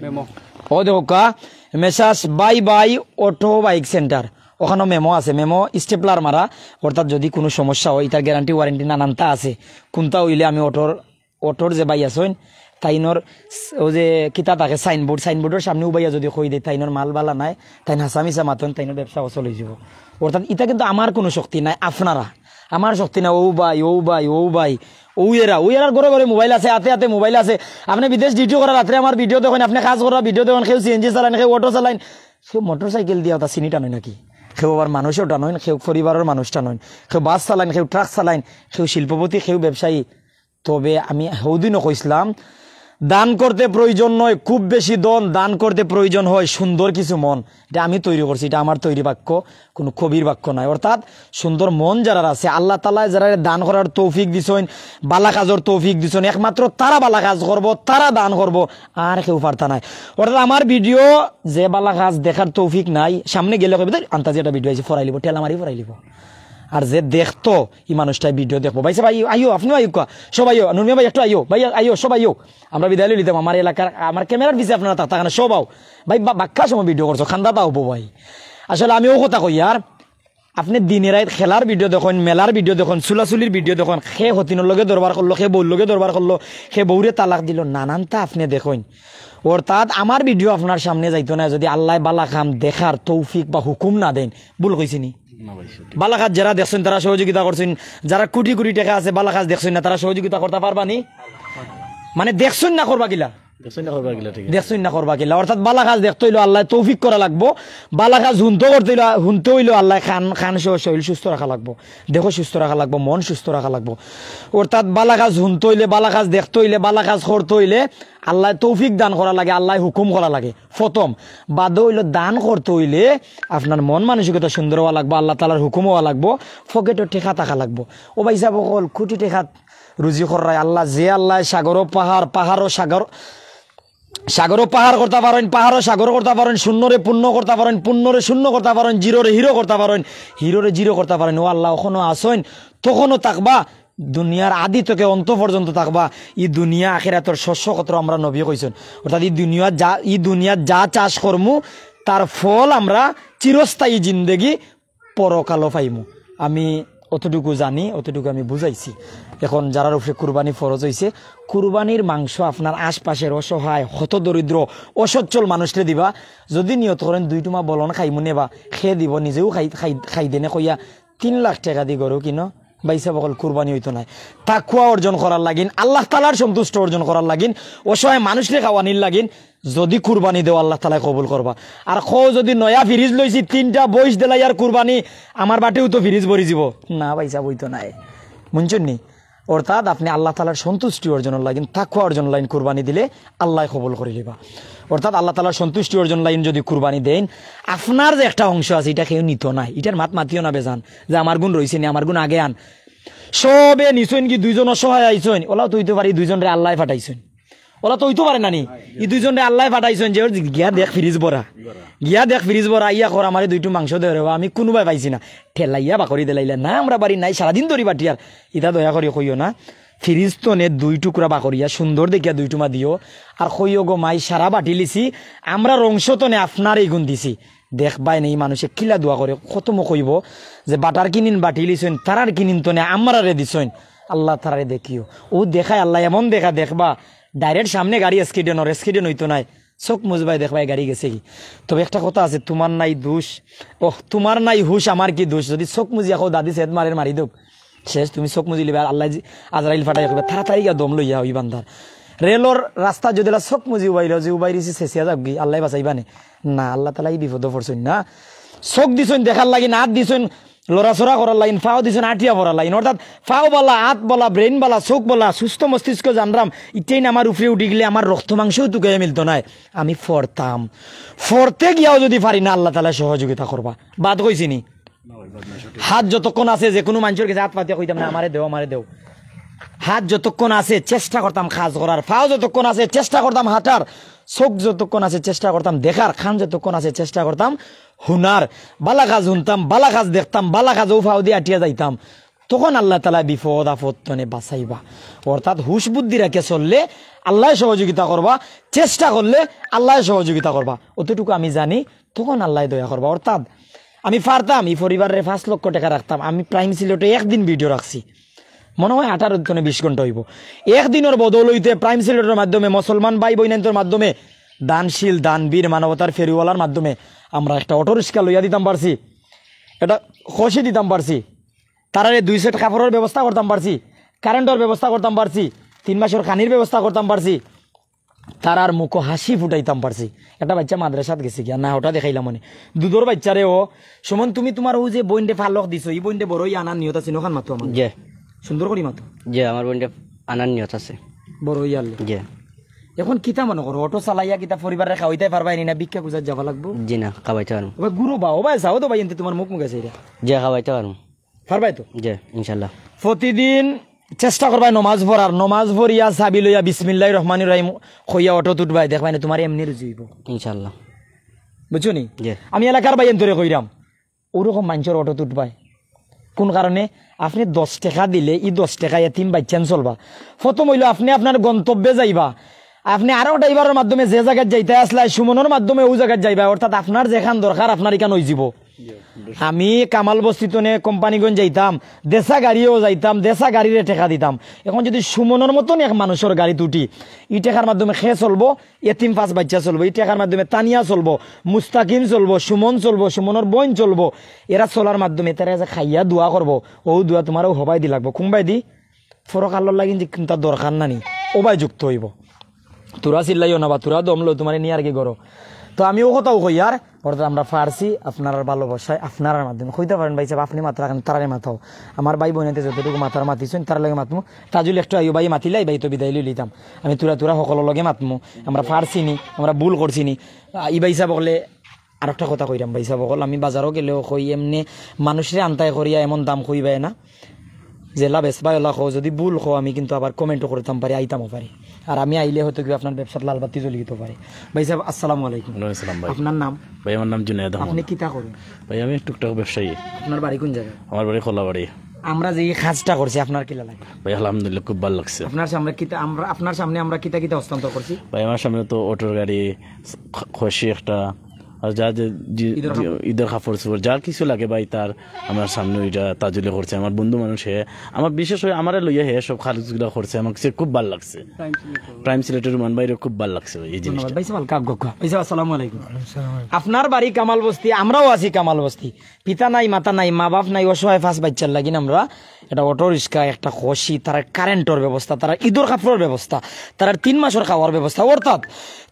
মেমো। ও দেখো কা, messrs bye bye auto bike centre. ওখানো মেমো আছে, মেমো স্টেপলার মারা, অর্থাৎ যদি কুনু সমস্যা অয়, ইটার গ্যারান্টি ওয়ারেন্টি নানানতা আছে। কুনতা অইলে আমি অটোর, অটোর যে ভাই আছইন, তাইনর স-, অউ যে কিতা থাকে সাইনবোর্ড, সাইনবোর্ডর সামনে উবাইয়া যদি কই দেই, তাইনর মাল বালা নাই, তাইন হাছা মিছা মাতইন, তাইনর ব্যবসা অচল অইযিবো। অর্থাৎ ইটা কিন্তু আমার কুনু শক্তি নাই, আপনারা। আমার শক্তি নাই, অউ ভাই, অউ ভাই, অউ ভাই, অউ এরা, অউ এরার ঘরে ঘরে মোবাইল আছে, আতে আতে মোবাইল আছে। আপনে বিদেশ ডিউটি করা, রাত্রে আমার ভিডিও দেখইন, আপনে কাজ করা ভিডিও দেখইন, কেউ সিএনজি চালাইন, কেউ অটো চালাইন, কেউ মোটরসাইকেল দিয়া অতা চিনি টানইন নাকি? কেউ আবার মানুষও টানইন, কেউ পরিবারর মানুষ টানইন, কেউ বাস চালাইন, কেউ ট্রাক চালাইন, কেউ শিল্পপতি, কেউ ব্যবসায়ী। তবে আমি হউদিনও কইছলাম, দান করতে প্রয়োজন নয় খুব বেশি ধন, দান করতে প্রয়োজন হয় সুন্দর কিছু মন। ইটা আমি তৈরি করছি, ইটা আমার তৈরি বাক্য, কুনু কবির বাক্য নায়। অর্থাৎ সুন্দর মন যারার আছে, আল্লাহ তাআলায় যারারে দান করার তৌফিক দিছইন, বালা কাজর তৌফিক দিছইন, একমাত্র তারা বালা কাজ করবো, তারা দান করবো, আর কেউ পারতা নায়। অর্থাৎ আমার ভিডিও যে বালা কাজ দেখার তৌফিক নাই, সামনে গেলে কইবে, "ধুর, আন্তাজি একটা ভিডিও আইছে, ফরাইলিবো, ঠেলা মারি ফরাইলিবো।" আর যে দেখতো, ই মানুষটায় ভিডিও দেখবো। ভাই সাহেব, আইও, আইও, আপনেও আইউক্কা। সব আইও, নুরমিয়া ভাই একটু আইও, ভাই আইও, সব আইও। আমরা বিদায় লইলিতাম, আমার এলাকার, আমার ক্যামেরার পিছে আপনারা থাকতা কেনে, সব আও। ভাই, বা-, বাক্কা সময় ভিডিও করছো, খান্দা তাও ভাই। আসলে আমি অউ কথা কইয়ার, আপনে দিনে রাইত খেলার ভিডিও দেখইন, মেলার ভিডিও দেখইন, চুলাচুলির ভিডিও দেখইন, কে হতিনর লগে দরবার করলো, কে বউর লগে দরবার করলো, কে বউরে তালাক দিলো, নানানতা আপনে দেখইন। অর্থাৎ আমার ভিডিও আপনার সামনে যাইতো নায় যদি আল্লায় বালা কাম দেখার তৌফিক বা হুকুম না দেইন। ভুল কইছি নি? না ভাই, সত্যি। বালা কাজ যারা দেখছইন, তারা সহযোগিতা করছইন, যারা কুটি কুটি টেকা আছে, বালা কাজ দেখছইন না, তারা সহযোগিতা করতা পারবা নি? মানে দেখছইন না, করবা কিলা? দেখছইন না, করবা কিলা, ঠিক আছে। দেখছইন না, করবা কিলা? অর্থাৎ বালা কাজ দেখতে অইলে আল্লায় তৌফিক করা লাগবো, বালা কাজ হুনতে করতে অইলে, হুনতে অইলে আল্লায় কান, কান সহ শরীর সুস্থ রাখা লাগবো, দেহ সুস্থ রাখা লাগবো, মন সুস্থ রাখা লাগবো। অর্থাৎ বালা কাজ হুনতে অইলে, বালা কাজ দেখতে অইলে, বালা কাজ করতে অইলে আল্লায় তৌফিক দান করা লাগে, আল্লায় হুকুম করা লাগে প্রথম। বাদে অইলো দান করতে অইলে আপনার মন মানসিকতা সুন্দর অওয়া লাগবো, আল্লাহ তাআলার হুকুম অওয়া লাগবো, পকেটো টেকা থাকা লাগবো। ও ভাই সাহেব অকল, কুটি টেকা রুজি কররায় আল্লায়, যে আল্লায় সাগরো পাহাড়, পাহাড়ো সাগর, সাগরো পাহাড় করতা পারইন, পাহাড়ো সাগর করতা পারইন, শূন্যরে পূর্ণ করতা পারইন, পূর্ণরে শূন্য করতা পারইন, জিরোরে হিরো করতা পারইন, হিরোরে জিরো করতা পারইন। ও আল্লাহ, অখনো আছইন, তখনো থাকবা। দুনিয়ার আদি থেকে অন্ত পর্যন্ত থাকবা। ই দুনিয়া আখিরাতর শস্য ক্ষেত্র আমরার নবীয়ে কইছইন। অর্থাৎ ই দুনিয়াত যা, ই দুনিয়াত যা চাষ করমু, তার ফল আমরা চিরস্থায়ী জিন্দেগি পরকালো পাইমু। আমি অতটুকু জানি, অতটুকু আমি বুঝাইছি। এখন যারার উপরে কুরবানি ফরজ অইছে, কুরবানির মাংস আপনার আশপাশের অসহায়, হতদরিদ্র, অসচ্ছল মানুষরে দিবা। যদি নিয়ত করইন দুই টুমা বলন খাইমু নে বা, হে দিবো, নিজেও খাই, খাই, খাই দেনে কইয়া তিন লাখ টেকা দি গরু কিনো, ভাই সাহেব অকল, কুরবানি অইতো নায়। তাকওয়া অর্জন করার লাগিন, আল্লাহ তাআলার সন্তুষ্ট অর্জন করার লাগিন, অসহায় মানুষরে খাওয়ানির লাগিন যদি কুরবানি দেও, আল্লাহ তাআলায় কবুল করবা। আর কও যদি নয়া ফ্রিজ লইছি, তিনটা বইস দিলাইয়ার কুরবানি, আমার বাটেও তো ফ্রিজ ভরি যিবো। না ভাই সাহেব, অইতো নায়। বুঝছইন নি? অর্থাৎ আপনে আল্লাহ তাআলার সন্তুষ্টি অর্জনর লাগিন, তাকওয়া অর্জনর লাগিন কুরবানি দিলে আল্লায় কবুল করিলিবা। অর্থাৎ আল্লাহ তাআলার সন্তুষ্টি অর্জনর লাগিন যদি কুরবানি দেইন, আপনার যে একটা অংশ আছে, ইটা কেউ নিতো নায়। ইটার মাত মাতিও না বেজান, যে আমার গুন রইছে নি, আমার গুন আগে আন। সবে নিছইন কি, দুইজন অসহায় আইছইন, অলাও তো অইতো পারে দুইজনরে আল্লায় পাঠাইছইন। অলা তো অইতো পারে না নি? ই দুইজনরে আল্লায় পাঠাইছইন যে, ওর গিয়া দেখ ফ্রিজ ভরা। গিয়া দেখ ফ্রিজ ভরা, আইয়া কর আমারে দুইটু মাংস দে রে বা, আমি কুনুবায় পাইছি না। ঠেলাইয়া বাকরি দিলাইলা, না আমরা বাড়ি নাই, সারাদিন ধরি বাটিয়ার। ইতা দয়া করি কইও না। ফ্রিজ তনে দুই টুকরা বাকরিয়া সুন্দর দেখিয়া দুই টুমা দিও। আর কইও গো মাই, সারা বাটিলিছি, আমরার অংশ তনে আপনারে ইগুন দিছি। দেখবায় নি মানুষে কিলা দোয়া করে, খতমো কইবো যে বাটার কিনিন বাটিলিছইন, তারার কিনিন তনে আমরারে দিছইন, আল্লাহ তারারে দেখিও। ও দেখায় আল্লাহ, এমন দেখা দেখবা, ডাইরেক্ট সামনে গাড়ি accident অর, accident অইতো নায়, চোখ মুজবায় দেখবায় গাড়ি গেছেগি। তবে একটা কথা আছে, তুমার নাই হুশ, ওহ, তুমার নাই হুশ, আমার কি দোষ? যদি চোখ মুজিয়া কও, "দাদি সেদ মারের, মারি দেউক", শেষ, তুমি চোখ মুজিলিবায়, আর আল্লায় জি-, আজরাইল পাঠাইয়া কইবা, "তাড়াতাড়ি গিয়া দম লইয়া আও ই বান্দার।" রেলর রাস্তাত যদি এলা চোখ মুজি উবাইলো, যে উবাই রইছে, শেষিয়া যাউকগি, আল্লায় বাঁচাইবা নে? না, আল্লাহ তাআলা ই বিপদো পড়ছইন না। চোখ দিছইন দেখার লাগিন, আত দিছইন লড়াচড়া করার লাগিন, ফাও দিছইন আটিয়া পড়ার লাগিন। অর্থাৎ ফাও বালা, আত বালা, brain বালা, চোখ বালা, সুস্থ মস্তিষ্ক জানরাম, ইটাইন আমার উপরে উঠি গেলে আমার রক্ত মাংসও তুকাইয়া মিলতো নায়। আমি ফরতাম। ফরতে গিয়াও যদি পারি না, আল্লাহ তাআলায় সহযোগিতা করবা। বাদ কইছি নি? হাত যতক্ষণ আছে, যে কুনু মানষর গেছে হাত পাতিয়া কইতাম না, "আমারে দেও, আমারে দেও।" হাত যতক্ষণ আছে, চেষ্টা করতাম কাজ করার। ফাও যতক্ষণ আছে, চেষ্টা করতাম হাঁটার। চোখ যতক্ষণ আছে, চেষ্টা করতাম দেখার। কান যতক্ষণ আছে, চেষ্টা করতাম হুনার। বালা কাজ হুনতাম, বালা কাজ দেখতাম, বালা কাজও ফাও দি আটিয়া যাইতাম। তখন আল্লাহ তাআলায় বিপদ আপদ তনে বাঁচাইবা। অর্থাৎ হুশ বুদ্ধি রাখিয়া চললে আল্লায় সহযোগিতা করবা, চেষ্টা করলে আল্লায় সহযোগিতা করবা। অতটুকু আমি জানি, তখন আল্লায় দয়া করবা। অর্থাৎ আমি পারতাম ই পরিবাররে পাঁচ লক্ষ টেকা রাখতাম। আমি প্রাইম সিলেটো একদিন ভিডিও রাখছি, মনে হয় আঠারো তনে বিশ ঘন্টা অইবো। একদিনর বদৌলতে প্রাইম সিলেটর মাধ্যমে, মুসলমান ভাই বইনাইন্তর মাধ্যমে, দানশীল, দানবীর, মানবতার ফেরিওয়ালার মাধ্যমে আমরা একটা অটো রিক্সা লইয়া দিতাম পারছি, একটা খসি দিতাম পারছি, তারারে দুই সেট কাপড়র ব্যবস্থা করতাম পারছি, কারেন্টর ব্যবস্থা করতাম পারছি, তিন মাসর খানির ব্যবস্থা করতাম পারছি, তারার মুখো হাসি ফুটাইতাম পারছি। একটা বাইচ্চা মাদ্রাসাত গেছে গিয়া, না ওটা দেখাইলাম মানে দুধর বাইচ্চারে ও। সুমন, তুমি তুমার অউ যে বইনরে পালক দিছো, ই বইনরে বড় অইয়া আনার নিয়ত আছে, নখান মাতো আমার। জি। সুন্দর করি মাতো। জি, আমার বইনরে আনার নিয়ত আছে। বড় অইয়া আনলে। জি। এখন কিতা মনে করো, অটো চালাইয়া কিতা পরিবাররে খাওয়াইতায় পারবায় নি, না ভিক্ষা খুজাত যাওয়া লাগবো? জি না, খাওয়াইতাম পারমু। ওবা গুরু বা, ওবা যাও তো ভাই, এনতে তুমার মুখ মুখে আছে এটা। জি, খাওয়াইতাম পারমু। পারবায় তো? জি, ইনশাল্লাহ। প্রতিদিন চেষ্টা করবায় নমাজ পড়ার, নমাজ পড়িয়া চাবি লইয়া বিসমিল্লাহির রহমানির রহিম কইয়া অটোত উঠবায়, দেখবায় না তুমার এমনে রুজি অইবো। ইনশাল্লাহ। বুঝছো নি? জি। আমি এলাকার ভাইয়াইন্তরে কইরাম, অউরকম মানষর অটোত উঠবায়। কুন কারণে? আপনে দশ টেকা দিলে ই দশ টেকা এতিম বাইচ্চান চলবা। প্রথম অইলো আপনে আপনার গন্তব্যে যাইবা, আপনে আরক ড্রাইভারর মাধ্যমে যে জাগাত যাইতায় আছলায়, সুমনর মাধ্যমে অউ জাগাত যাইবায়, অর্থাৎ আপনার যেখান দরকার আপনার ইখান অইযিবো। আমি কামাল বস্তি তনে কোম্পানিগঞ্জ যাইতাম, দেশা গাড়িও যাইতাম, দেশা গাড়িরে টেকা দিতাম। এখন যুদি সুমনর মতন এক মানুষর গাড়িত উঠি, ই টেকার মাধ্যমে কে চলবো? এতিম পাঁচ বাইচ্চা চলবো, ই টেকার মাধ্যমে তানিয়া চলবো, মুস্তাকিম চলবো, সুমন চলবো, সুমনর বইন চলবো। এরা চলার মাধ্যমে তারা যে খাইয়া দোয়া করবো, অউ দোয়া তুমারেও হবায়দি লাগবো। কুনবায়দি? পরকালর লাগি যে কুনতা দরকার নানি, অবায় যুক্ত অইবো। তুরা চিল্লাইও না বা তুরা দম লও, তুমারে নিয়ার কি করো। তো আমি অউ কথাউ কইয়ার, অর্থাৎ আমরা পারছি আপনারার ভালোবাসায়, আপনারার মাধ্যমে। কইতা পারইন, "ভাইসাব, আপনে মাতরা কেনে, তারারে মাতাও।" আমার ভাই বইনাইন্তে যতটুকু মাতার মাতিছইন, তারার লগে মাতমু। তাজুল একটু আইও, ভাই মাতিলাই, ভাই তো বিদায় লইলিতাম। আমি তুরা তুরা হকলর লগে মাতমু। আমরা পারছি নি, আমরা ভুল করছি নি। আ, ই ভাইসাব অকলে আরকটা কথা কইরাম, ভাইসাব অকল, আমি বাজারো গেলেও কই, এমনে মানুষরে আনতায় করিয়া এমন দাম কইবায় না। যেলা বেচবায় অলা কও, যুদি ভুল কও আমি কিন্তু আবার comment-ও করতাম পারি, আইতামও পারি। আর আমি আইলে হয়তো কিবা আপনার ব্যবসাত লাল বাতি জ্বলি দিতো পারে। ভাইসাব, আসসালামু আলাইকুম। ওয়ালাইকুম আসসালাম ভাই। আপনার নাম? ভাই, আমার নাম জুনায়েদ আহমদ। আপনি কিতা করেন? ভাই, আমি টুকটাক ব্যবসায়ী। আপনার বাড়ি কুন জাগাত? আমার বাড়ি কলাবাড়ি। আমরা যে ই কাজটা করছি, আপনার কিলা লাগে? ভাই, আলহামদুলিল্লাহ, খুব ভালা লাগছে। আপনার সামনে কিতা, আমরা, আপনার সামনে আমরা কিতা কিতা হস্তান্তর করছি? ভাই, আমার সামনে তো অটোর গাড়ি, খ-, খসি একটা, আর যা যে জি-, ঈদর জি-, কাপড়। ঈদর কাপড় চোপড়, যা কিছু লাগে ভাই, তার আমার সামনে ওইটা তাজুলে করছে। আমার বন্ধু মানুষ হে, আমার বিশেষ করে আমারে লইয়া হে সব খারিজগুলা করছে, আমার কাছে খুব ভালা লাগছে। প্রাইম সিলেটর। প্রাইম সিলেটর রুমান ভাইরে খুব ভালা লাগছে ভাই, এই জিনিসটা। ধন্যবাদ। ভাইসাব, হালকা আগ্গা আগ্গা। ভাইসাব, আসসালামু আলাইকুম। ওয়ালাইকুম আসসালাম। আপনার বাড়ি কামাল বস্তি, আমরাও আছি কামাল বস্তি। পিতা নাই, মাতা নাই, মা বাপ নাই, অসহায় পাঁচ বাইচ্চার লাগি আমরা একটা অটো রিক্সা, একটা খসি, তারার কারেন্টর ব্যবস্থা, তারার ঈদর কাপড়র ব্যবস্থা, তারার তিন মাসর খাওয়ার ব্যবস্থা, অর্থাৎ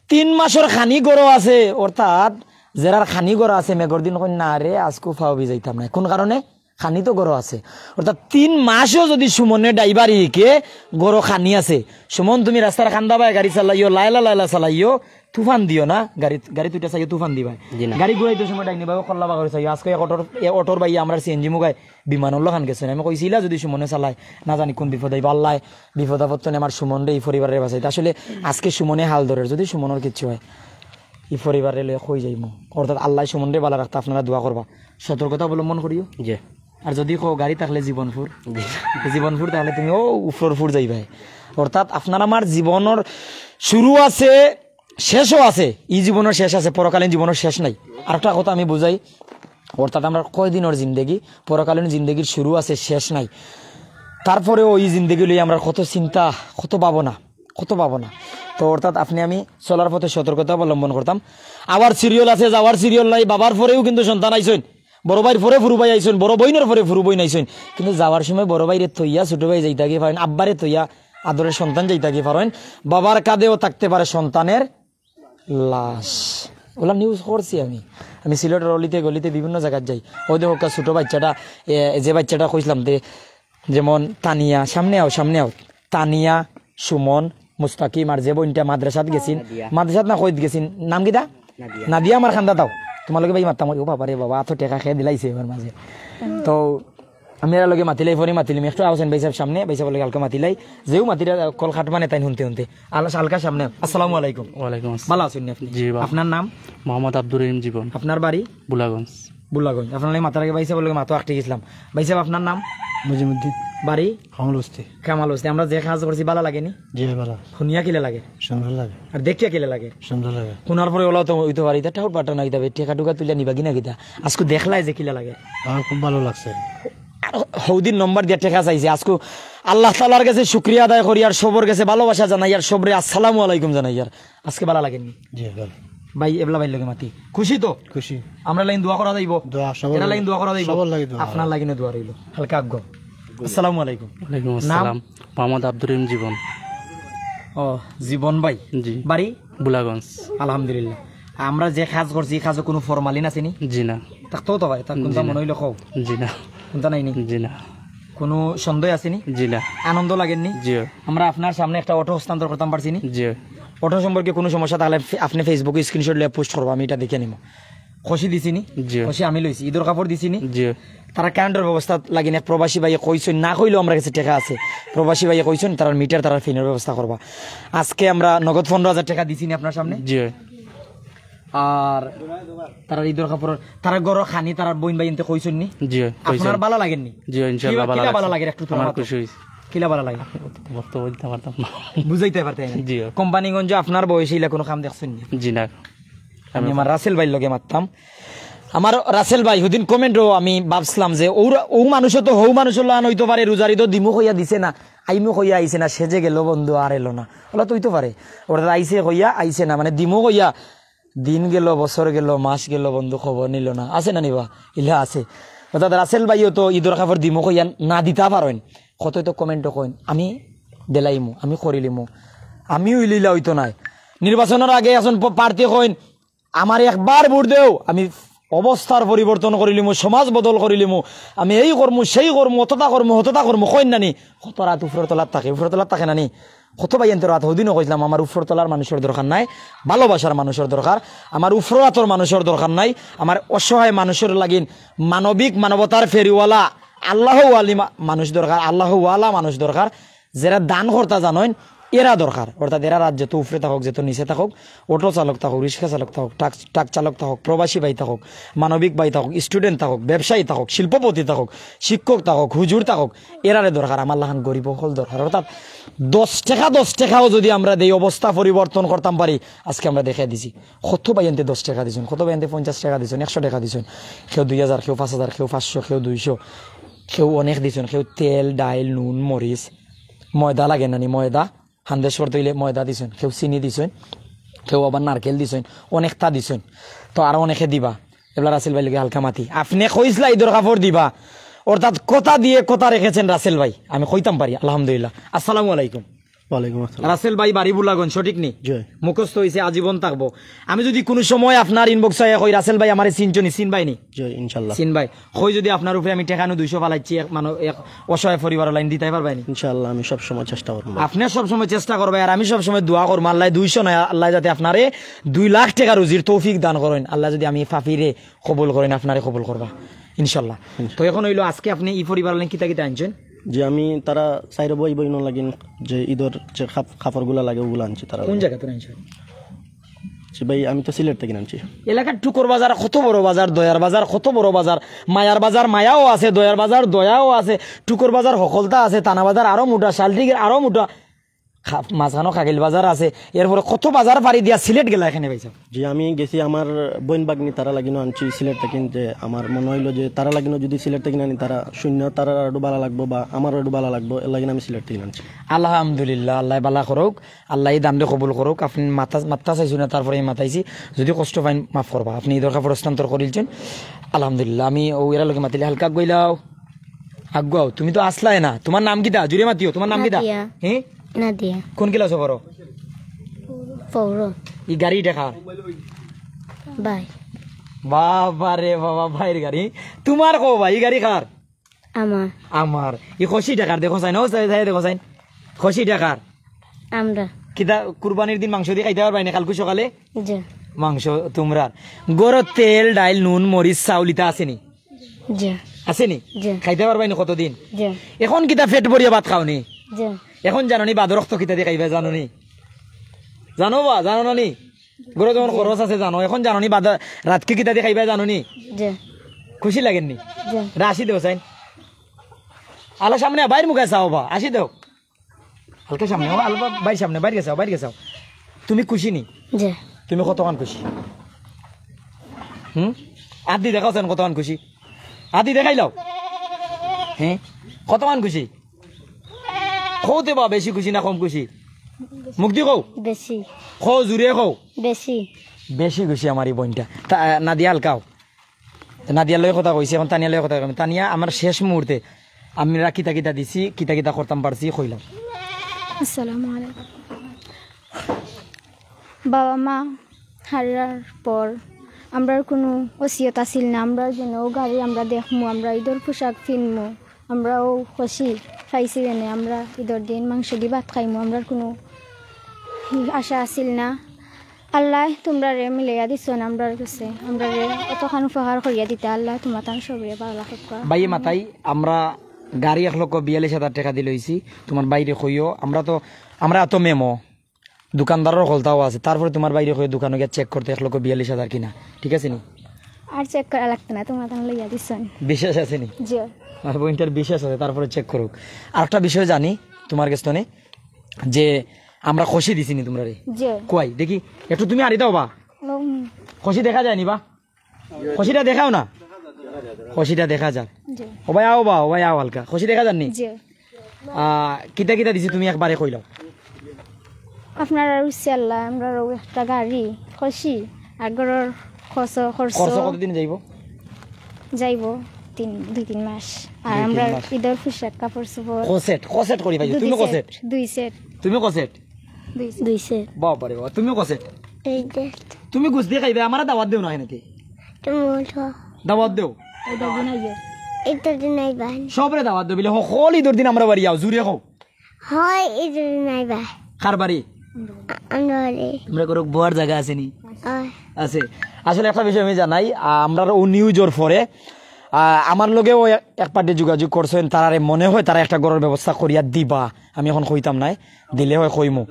তিন মাসর খানি ঘরো আছে, অর্থাৎ যেরার খানি ঘরো আছে, মেঘর দিন কইন, "না রে, আজকু ফাও ভিজাইতাম না।" কুন কারণে? খানি তো ঘরো আছে। অর্থাৎ তিন মাসও যুদি সুমনে ড্রাইভারি হিকে, ঘরো খানি আছে। সুমন, তুমি রাস্তার কান্দা বায় গাড়ি চালাইও, লায়লা লায়লা চালাইও, তুফান দিও না। গাড়িত, গাড়িত উঠা চাইও তুফান দিবায়। জি না। গাড়ি ঘুরাইতে সময় ডাইনে বায়ো কল্লা বাগরে চাইও। আজকে এক অটোর, এ অটোর বাইয়ে আমরার সিএনজি মুগায় বিমানর লাখান গেছে। আমি কইছি, ইলা যুদি সুমনে চালায়, না জানি কুন বিপদ অইবো। আল্লায় বিপদ আপদ তনে আমার সুমনরে, ই পরিবাররে বাচাইতা। আসলে আজকে সুমনে হাল ধরের, যুদি সুমনর কিচ্ছু অয়, ই পরিবাররে লইয়া কই যাইমু। অর্থাৎ আল্লায় সুমনরে ভালা রাখতা, আপনারা দোয়া করবা, সতর্কতা অবলম্বন করিও। জি। আর যুদি কও গাড়ি থাকলে জীবনপুর, জি। জীবনপুর থাকলে তুমি অউ উপরপুর যাইবায়। অর্থাৎ আপনার আমার জীবনর শুরু আছে, শেষও আছে। ই জীবনর শেষ আছে, পরকালীন জীবনর শেষ নাই। আরকটা কথা আমি বুঝাই, অর্থাৎ আমরার কয়দিনর জিন্দেগি, পরকালীন জিন্দেগির শুরু আছে, শেষ নাই। তারপরেও ই জিন্দেগি লইয়া আমরার কত চিন্তা, কত ভাবনা, কত ভাবনা। তো অর্থাৎ আপনে আমি চলার পথে সতর্কতা অবলম্বন করতাম। আবার সিরিয়াল আছে, যাওয়ার সিরিয়াল নাই। বাবার পরেও কিন্তু সন্তান আইছইন, বড় ভাইর পরে ফুরু ভাই আইছইন, বড় বইনর পরে ফুরু বইন আইছইন, কিন্তু যাওয়ার সময় বড় ভাইরে থইয়া ছোট ভাই যাইতা গিয়া পারইন, আব্বারে থইয়া আদরের সন্তান যাইতা গিয়া পারইন। বাবার কাঁধেও থাকতে পারে সন্তানের লাশ। অলা নিউজ করছি আমি। আমি সিলেটর অলিতে গলিতে বিভিন্ন জাগাত যাই। অউ দেখউক্কা ছোট বাইচ্চাটা, এ, যে বাইচ্চাটা কইছলাম তে, যেমন তানিয়া, সামনে আও, সামনে আও। তানিয়া, সুমন, মুস্তাকিম আর যে বইনটা মাদ্রাসাত গেছিন, নাদিয়া। মাদ্রাসাত না কইত গেছিন, নাম কিতা? নাদিয়া। নাদিয়া আমার কান্দাত আও। তুমার লগে ভাই মাততাম, ও বাবা রে বাবা, অত টেকা কে দিলাইছে এবার মাঝে। তো আমি এরার লগে মাতিলাই, পরে মাতিলিম। একটু আওছেন ভাইসাব সামনে, ভাইসাবর লগে হালকা মাতিলাই। যেউ মাতিরা কল কাটবা নে তাইন হুনতে হুনতে। আল-, হালকা সামনে। আসসালামু আলাইকুম। ওয়ালাইকুম আসসালাম। ভালা আছইন নি আপনে? জি, ভালা। আপনার নাম? মোহাম্মদ আব্দুর রহিম জীবন। আপনার বাড়ি? ভোলাগঞ্জ। বুলাগঞ্জ। আপনার এই মাথার আগে ভাইসাব লগে মাতো আটকে গেছিলাম। ভাইসাব, আপনার নাম? মুজিমুদ্দিন। বাড়ি? কামাল বস্তি। কামাল বস্তি। আমরা যে কাজ করছি, ভালা লাগেনি? জি, ভালা। হুনিয়া কিলা লাগে? সুন্দর লাগে। আর দেখিয়া কিলা লাগে? সুন্দর লাগে। হুনার পরে ওলা তো হইতে পারে, এটা ঠাউর পাটা না হইতে হবে, টেকা টুকা তুলে নিবা কিনা কিতা? আজকে দেখলাই যে কিলা লাগে? আমার খুব ভালো লাগছে। আর হৌদিন নম্বর দিয়া টেকা চাইছে, আজকে আল্লাহ তাআলার কাছে শুকরিয়া আদায় করি, আর সবর কাছে ভালোবাসা জানাই, আর সবরে আসসালামু আলাইকুম জানাই। আর আজকে ভালা লাগেনি? জি, ভালো। ভাই, এবলা ভাইর লগে মাতি। খুশি তো? খুশি। আমরা লাইন দোয়া করা যাইব? দোয়া, সবার এরা লাগি। লাইন দোয়া করা যাইব? সবার লাগি দোয়া। আপনার লাগিনে দোয়া রইল। হালকা আগ্রহ। আসসালামু আলাইকুম। ওয়ালাইকুম নাম? আসসালাম। মোহাম্মদ আব্দুর রহিম জীবন। ও, জীবন ভাই। জি। বাড়ি? বুলাগঞ্জ। আলহামদুলিল্লাহ। আমরা যে কাজ করছি, এই কাজে কোনো ফরমালিন আছেনি? জি না। থাকতেও তো পারে, তার কোনটা জি না। মনে হইলে কও। জি না। কোনটা নাইনি? জি না। কোনো সন্দেহ আছেনি? জি না। আনন্দ লাগেননি? জি। আমরা আপনার সামনে একটা অটো হস্তান্তর করতাম পারছি নি? জি। অটো সম্পর্কে কোনো সমস্যা থাকলে ফে-, আপনি Facebook-এ স্ক্রিনশট লিয়ে পোস্ট করবো, আমি এটা দেখে নিব। খুশি দিছিনি? জি। খুশি আমি লইছি। ঈদর কাপড় দিছিনি? জি। তারা কারেন্টর ব্যবস্থা লাগি না, প্রবাসী ভাইয়ে কইছইন, না কইলেও আমরা কাছে টেকা আছে। প্রবাসী ভাইয়ে কইছইন, তারার মিটার, তারার ফিনের ব্যবস্থা করবা। আজকে আমরা নগদ পনেরো হাজার টেকা দিছিনি আপনার সামনে? জি। আর তারার ঈদর কাপড়, তারার ঘরো খানি, তারার বইন ভাই এনতে কইছইন নি? জি, কইছইন। আপনার ভালা লাগেননি? জি, ইনশাআল্লাহ কিলা, ভালা কিলা লাগছে। ভালা লাগের একটু আমার খুশি হইছে। কিলা ভালা লাগে? বক্তব্য দিতে পারতাম না। বুঝাইতে পারতে না? জি। কোম্পানিগঞ্জ আপনার বয়সে ইলা কোনো কাম দেখছইন নি? জি না। আমি আমার রাসেল ভাইর লগে মাততাম। আমার রাসেল ভাই, হুদিন কমেন্টও আমি ভাবছিলাম যে ওরা, ও মানুষও তো হউ মানুষর লান হইতে পারে, রোজার ঈদও দিমু কইয়া দিছে না, আইমু কইয়া আইছে না, সে যে গেল বন্ধু আর এলো না। ওলা তো হইতে পারে। ওরা আইছে কইয়া আইছে না, মানে দিমু কইয়া দিন গেল, বছর গেল, মাস গেল, বন্ধু খবর নিল না। আছে না নিবা? ইলা আছে। অর্থাৎ রাসেল ভাইও তো ঈদর কাপড় দিমু কইয়া না দিতা পারইন। কতই তো কমেন্টও কইন, "আমি দিলাইমু, আমি করিলিমু, আমি উইলিলা হইতো নাই।" নির্বাচনের আগে এখন প-, প্রার্থী কইন, "আমার একবার ভোট দেও, আমি অবস্থার পরিবর্তন করিলিমু, সমাজ বদল করিলিমু, আমি এই করমু, সেই করমু, অততা করমু, হততা করমু।" কইন নানি? কত রাত উপরর তলাত থাকে, উপরর তলাত থাকে নানি? কত ভাইয়াইন্তে রাত হদিনও কইছিলাম, আমার উপরর তলার মানুষর দরকার নাই, ভালোবাসার মানুষর দরকার, আমার উপরর আতর মানুষর দরকার নাই, আমার অসহায় মানুষর লাগিন মানবিক, মানবতার ফেরিওয়ালা, আল্লাহ আলি মা-, মানুষ দরকার, আল্লাহ ওয়ালা মানুষ দরকার, যেরা দান করতা জানইন, এরা দরকার। অর্থাৎ এরা রাত যত উপরে থাকুক, যত নিচে থাকুক, অটো চালক থাকুক, রিক্সা চালক থাকুক, ট্রাক, ট্রাক চালক থাকুক, প্রবাসী ভাই থাকুক, মানবিক ভাই থাকুক, স্টুডেন্ট থাকুক, ব্যবসায়ী থাকুক, শিল্পপতি থাকুক, শিক্ষক থাকুক, হুজুর থাকুক, এরারে দরকার, আমার লাখান গরিব হকল দরকার। অর্থাৎ দশ টেকা, দশ টেকাও যদি আমরা দেই, অবস্থা পরিবর্তন করতাম পারি, আজকে আমরা দেখাই দিছি। কত ভাইয়াইন্তে দশ টেকা দিছইন, কত ভাইয়াইন্তে পঞ্চাশ টেকা দিছইন, একশো টেকা দিছইন, কেউ দুই হাজার, কেউ পাঁচ হাজার, কেউ পাঁচশো, কেউ দুইশো, কেউ অনেক দিছইন, কেউ তেল, ডাইল, নুন, মরিচ, ময়দা লাগে নানি, ময়দা, হান্দেশ করতে হইলে ময়দা দিছইন, কেউ চিনি দিছইন, কেউ আবার নারকেল দিছইন, অনেকটা দিছইন। তো আরো অনেকে দিবা। এবলা রাসেল ভাইর লগে হালকা মাতি। আপনে কইছলা ঈদর কাপড় দিবা, অর্থাৎ কথা দিয়ে কথা রেখেছেন রাসেল ভাই, আমি কইতাম পারি, আলহামদুলিল্লাহ। আসসালামু আলাইকুম। ওয়ালাইকুম আসসালাম। রাসেল ভাই বাড়ি বুলাগঞ্জ, সঠিক নি? জি। মুখস্থ হইছে, আজীবন থাকবো। আমি যদি কোনো সময় আপনার ইনবক্স আইয়া কই, "রাসেল ভাই, আমারে চিনছো নি?" চিনবায় নি? জি, ইনশাল্লাহ। চিনবায়। কই যদি আপনার উপরে আমি টেকা নু দুইশো ফালাইছি, এক মানো-, এক অসহায় পরিবার লাইন দিতায় পারবায় নি? ইনশাআল্লাহ, আমি সব সময় চেষ্টা করবো। আপনে সব সময় চেষ্টা করবায়, আর আমি সব সময় দোয়া করবো, আল্লাহ দুইশো নয়, আল্লাহ যাতে আপনারে দুই লাখ টেকা রুজির তৌফিক দান করেন। আল্লাহ যদি আমি ফাফিরে কবুল করেন, আপনারে কবুল করবা, ইনশাল্লাহ। তো এখন হইলো, আজকে আপনে ই পরিবার লাইন কিতা কিতা আনছেন? যে আমি তারা চাইর বই বই লাগিন, যে ঈদর যে খাপ-, কাপড়গুলা লাগে, ওগুলা আনছি তারা কোন লাগে। জায়গা থেকে আনছেন? জি ভাই, আমি তো সিলেট থেকে আনছি। এলাকার টুকর বাজার কত বড় বাজার, দয়ার বাজার কত বড় বাজার, মায়ার বাজার মায়াও আছে, দয়ার বাজার দয়াও আছে, টুকর বাজার হকলতা আছে, থানা বাজার আরো মোটা, শালটিগের আরো মোটা, খা-, মাঝখানো খাগিল বাজার আছে, এরপরে কত বাজার পাড়ি দিয়া সিলেট গেলা এখানে ভাইসাব? জি, আমি গেছি আমার বইন বাগনি তারা লাগিনও আনছি সিলেট থেকে, যে আমার মনে হইলো যে তারা লাগিনও যদি সিলেট থেকে আনি তারা শূন্য তারা একটু ভালো লাগবো বা আমার একটু ভালো লাগবো, এর লাগিন আমি সিলেট থেকে আনছি। আলহামদুলিল্লাহ, আল্লাহ বালা করুক। আল্লাহ এই দানরে কবুল করুক। আপনে মাতা, মাতা চাইছইন না, তারপরে আমি মাতাইছি। যদি কষ্ট পাইন, মাফ করবা। আপনে ঈদর কাপড় হস্তান্তর করিলছেন। আলহামদুলিল্লাহ, আমি ও এরা লগে মাতিলে হালকা আগুয়াইলাও। আগুয়াও, তুমি তো আসলায় না। তোমার নাম কিতা? জুড়ে মাতিও, তোমার নাম কিতা? নাদিয়া। হ্যাঁ? নাদিয়া। কোন ক্লাসে পড়ো? পড়ো। ই গাড়ি দেখা। বাই। বাবা রে বাবা, ভাইর গাড়ি। তোমার কও ভাই, ই গাড়ি কার? আমার। আমার। ই খসি টেকার দেখো চাইন, ও চাই, চাই দেখো চাইন। খসি টেকার। আমরা। কিতা কুরবানির দিন মাংস দি খাইতা পারবায় নি কালকু সকালে? জি। মাংস তুমরার। ঘরো তেল, ডাইল, নুন, মরিচ, চাউল ইতা আছে নি? জি। আছে নি? জি। খাইতা পারবায় নি কতদিন? জি। এখন কিতা পেট ভরিয়া ভাত খাও নি? জি। এখন জানো নি বাদর অক্ত কিতা দি খাইবায় জানো নি? জানো বা, জানো না নি? ঘরো যেমন খরচ আছে জানো, এখন জানো নি বাদা-, রাতকে কিতা দি খাইবায় জানো নি? জি। খুশি লাগের নি? জি। রে, আসি দেও চাইন। আলো সামনে, বাইর মুখে চাও বা, আসি দেও। হালকা সামনে, ও, আলো বা-, বাইর সামনে, বাইর গেছাও, বাইর গেছাও। তুমি খুশি নি? জি। তুমি কতখান খুশি? হুম? আদি দেখাও চাইন কতখান খুশি। আদি দেখাইলাও। হ্যাঁ? কতখান খুশি? কওতে বা বেশি খুশি না কম খুশি? মুখ দি কও। বেশি। কও, জুরে কও। বেশি। বেশি খুশি আমার ই বইনটা। তা, আহ, নাদিয়া হালকাও। নাদিয়ার লগে কথা কইছি, এখন তানিয়ার লগে কথা কইছি। তানিয়া, আমার শেষ মুহূর্তে আমরা কিতা কিতা দিছি, কিতা কিতা করতাম পারছি, কইলাম। আসসালামু আলাইকুম। বাবা মা হারার পর আমরার কুনু ওসিয়ত আছিল না, আমরার যেন ও গাড়ি আমরা দেখমু, আমরা ইদর পোশাক ফিনমু, আমরাও খুশি পাইছি যেনে আমরা ইদর দিন মাংস দি ভাত খাইমু, আমরার কুনু আশা আছিল না। আল্লায় তুমরারে মিলাইয়া দিছইন আমরার গেছে, আমরারে অতখান উপকার করিয়া দিতা, আল্লায় তুমরাতান সবরে ভালা রাখউক্কা। ভাইয়ে মাতাই, আমরা গাড়ি এক লক্ষ বিয়াল্লিশ হাজার টেকা দি লইছি, তুমার ভাইরে কইও, আমরা তো, আমরা এত মেমো, দোকানদারর হকলতাও আছে, তারপরে তুমার ভাইরে কইও দোকানো গিয়া চেক করতে এক লক্ষ বিয়াল্লিশ হাজার কিনা, ঠিক আছে নি? আর চেক করা লাগতো না, তুমরাতান লইয়া দিছইন। বিশ্বাস আছে নি? জি। আর বইনটার বিশ্বাস আছে, তারপরে চেক করুক। আরেকটা বিষয় জানি তুমার গেছ তনে, যে আমরা খুশি দিছি নি তুমরারে? জি। কই দেখি, একটু তুমি আড়ি দেও বা। উম। খুশি দেখা যায় নি বা? খুশিটা দেখাও না। খুশিটা দেখা যার। জি। ও ভাই আও বা, ও ভাই আও হালকা। খুশি দেখা যার নি? জি। আহ, কিতা কিতা দিছি তুমি একবারে কইলাও। আপনারার উসিয়ত আল্লায়, আমরারও একটা গাড়ি, খুশি, আর ঘরর খরচ, খরচ। খরচ কতদিন যাইবো? যাইবো তিন, দুই তিন মাস। আর দুই তিন আমরা মাস। ইদর পোশাক, কাপড় চোপড়। কসেট, কসেট করি পাইছো? দুই তুমি সেট, কসেট? দুই সেট। তুমি কসেট? দুই সেট। দুই সেট। বাবা রে বাবা, তুমিও কসেট? এই যে। তুমি গুছ দিয়া খাইবে, আমারে দাওয়াত দেও না নাকি? তুমি উঠো। দাওয়াত দেও। এটা দিন আইবে। এটা দিন আইবা। সবরে দাওয়াত দেও, বিলে হকল ইদর দিন আমরা বাড়ি আও, জুরে কও। হয়, ইদর দিন আইবা। কার বাড়ি? আ-, আমরা বাড়ি। তোমরা করো, বওয়ার জাগা আছে নি? হয়। আছে। আসলে একটা বিষয় আমি জানাই, আ, আমরার ও নিউজর পরে, আ, আমার লগেও এক, এক পার্টি যোগাযোগ করছইন, তারারে মনে হয় তারা একটা ঘরর ব্যবস্থা করিয়া দিবা, আমি এখন কইতাম নায়, দিলে হয় কইমু।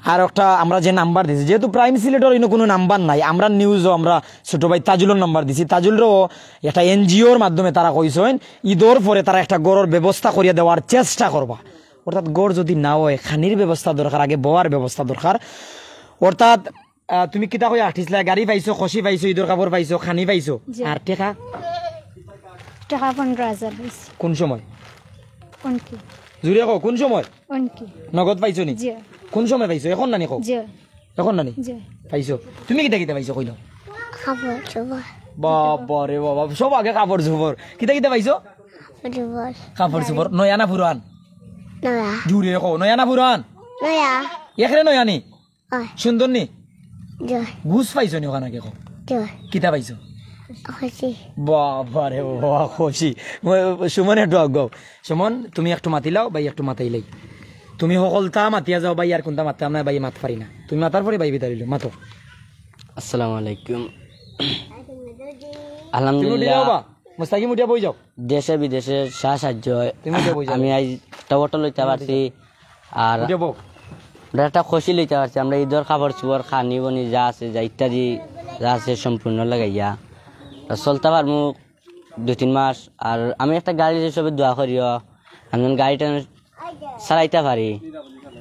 আর একটা আমরা যে নাম্বার দিছি, যেহেতু প্রাইম সিলেটর ইনো কুনু নাম্বার নাই, আমরা নিউজও আমরা ছোট ভাই তাজুলর নাম্বার দিছি, তাজুলরও একটা এনজিওর মাধ্যমে তারা কইছইন, ইদর পরে তারা একটা ঘরর ব্যবস্থা করিয়া দেওয়ার চেষ্টা করবা। অর্থাৎ ঘর যদি না হয়, খানির ব্যবস্থা দরকার, আগে বওয়ার ব্যবস্থা দরকার। অর্থাৎ আহ, তুমি কিতা কই আটিছলা? গাড়ি পাইছো, খুশি পাইছো, ইদর কাপড় পাইছো, খানি পাইছো, জি। আর টেকা? টেকা পনেরো হাজার পাইছি। কোন সময়? অনকি। জুরে কও, কোন সময়? অনকি। নগদ পাইছো নি? জি। কোন সময় পাইছো? এখন নানি কও? জি। এখন নানি? জি। পাইছো। তুমি কিতা কিতা পাইছো কইলাও? কাপড় চোপড়। বাবা রে বাবা, সব আগে কাপড় চোপড়। কিতা কিতা পাইছো? কাপড় চোপড়। কাপড় চোপড়। নয়া না পুরান? নয়া। জুরে কও, নয়া না পুরান? নয়া। একরে নয়া নি? অয়। সুন্দর নি? জয়। গুছ পাইছো নি ওখানে কে কও? জয়। কিতা পাইছো? খুশি। বাবা রে বাবা, খুশি। ও, সুমন একটু আগাও। সুমন, তুমি একটু মাতিলাও, ভাই একটু মাতাইলাই। তুমি হকলতা মাতিয়া যাও, ভাই আর কুনতা মাততাম না, ভাই মাত পারি না। তুমি মাতার পরে ভাই বিদায় লইলো, মাতো। আসসালামু আলাইকুম। তুমি উঠি আলহামদুলিল্লাহ। যাও বা, মুস্তাকিম উঠিয়া বই যাও। দেশে বিদেশে সা-, সাহায্য হয়। তুমি উঠিয়া বই যাও। আমি আজ একটা অটো লইতে পারছি। আর উঠে বউ। আমরা একটা খুশি লইতে পারছি, আমরা ইদর কাপড় চোপড়, খানি বনি যা আছে, যা ইত্যাদি যা আছে সম্পূর্ণ লাগাইয়া। তা চলতে পারমু দুই তিন মাস। আর আমি একটা গাড়ির হিসাবে দোয়া করিও, আমি যেন গাড়িটা চালাইতে পারি,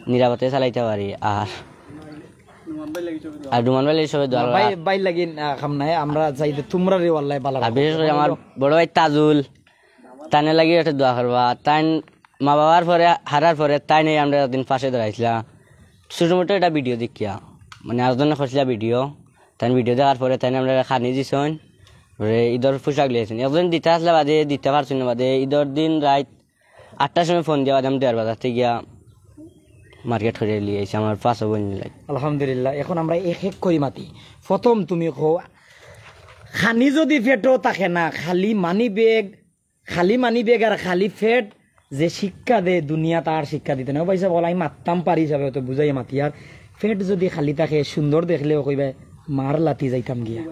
নিরাপদে চালাইতে পারি। আর, আর রুমান ভাই হিসাবে দোয়া ভাই, ভাই লাগি, আহ, কাম নাই, আমরা চাই যে তোমরা রে আল্লাহ ভালো আর রাখো। বিশেষ করে আমার বড় ভাই তাজুল, তাইন লাগি একটা দোয়া করবা। তাইন মা বাবার পরে, হারার পরে তাইন এই আমরা একদিন পাশে দাঁড়াইছিলা। ছোট মোটো একটা ভিডিও দেখিয়া, মানে, আরেকজনে করছিলা ভিডিও। তাইন ভিডিও দেখার পরে তাইন আমরা খানি দিছইন, পরে ইদর পোশাক লিয়েছেন। একজন দিতে আসলে বাদে, দিতে পারছইন না বাদে, ইদর দিন রাইত আটটার সময় ফোন দিয়া বাদে আমি দেওয়ার বাজার থেকে গিয়া মার্কেট করে লিয়ে আইছি আমার পাঁচ বোন লাগে। আলহামদুলিল্লাহ, এখন আমরা এক এক করি মাতি। প্রথম তুমি কও, খানি যদি পেটো থাকে না, খালি মানি ব্যাগ খালি মানি ব্যাগ আর খালি পেট যে শিক্ষা দে দুনিয়া, তার শিক্ষা দিতে না। ও ভাই সাহেব, বল, আমি মাততাম পারি হিসাবে হয়তো বুঝাইয়া মাতি। আর পেট যদি খালি থাকে, সুন্দর দেখলেও কইবা, "মার লাতি যাইতাম গিয়া।"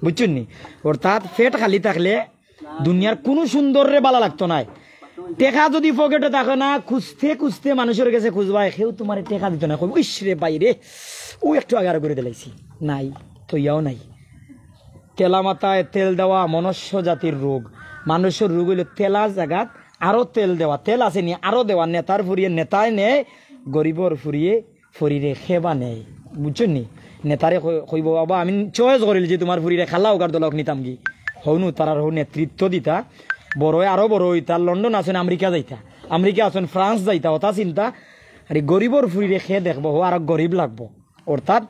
বুঝছইন নি? অর্থাৎ পেট খালি থাকলে দুনিয়ার কুনু সুন্দররে বালা লাগতো নায়। টেকা যদি পকেটো থাকে না, খুঁজতে খুঁজতে মানুষর গেছে খুঁজবায়, কেউ তুমারে টেকা দিতো না, কইবো, "ইস রে ভাই রে, ও একটু আগে আরো করে দিলাইছি।" নাই, তো ইয়াও নাই। তেলা মাথায় তেল দেওয়া মনুষ্য জাতির রোগ। মানুষর রোগ অইলো তেলা জাগাত আরো তেল দেওয়া। তেল আছে নি, আরো দেওয়া। নেতার ফুরিয়ে নেতায় নেয়, গরিবর ফুরিয়ে ফুরিরে খেবা নেয়। বুঝছইন নি? নেতারে কই-, কইবো, "বাবা, আমি choice করিলিছি তুমার ফুরিরে, খালা অউক আর দলা অউক নিতাম গি।" হউনু তারার হউ নেতৃত্ব দিতা, বড় অয় আরো বড় অইতা। লন্ডন আছইন, আমেরিকা যাইতা, আমেরিকা আছইন, ফ্রান্স যাইতা, অতা চিন্তা। আর ই গরিবর ফুরিরে খে দেখবো, হউ আরো গরিব লাগবো। অর্থাৎ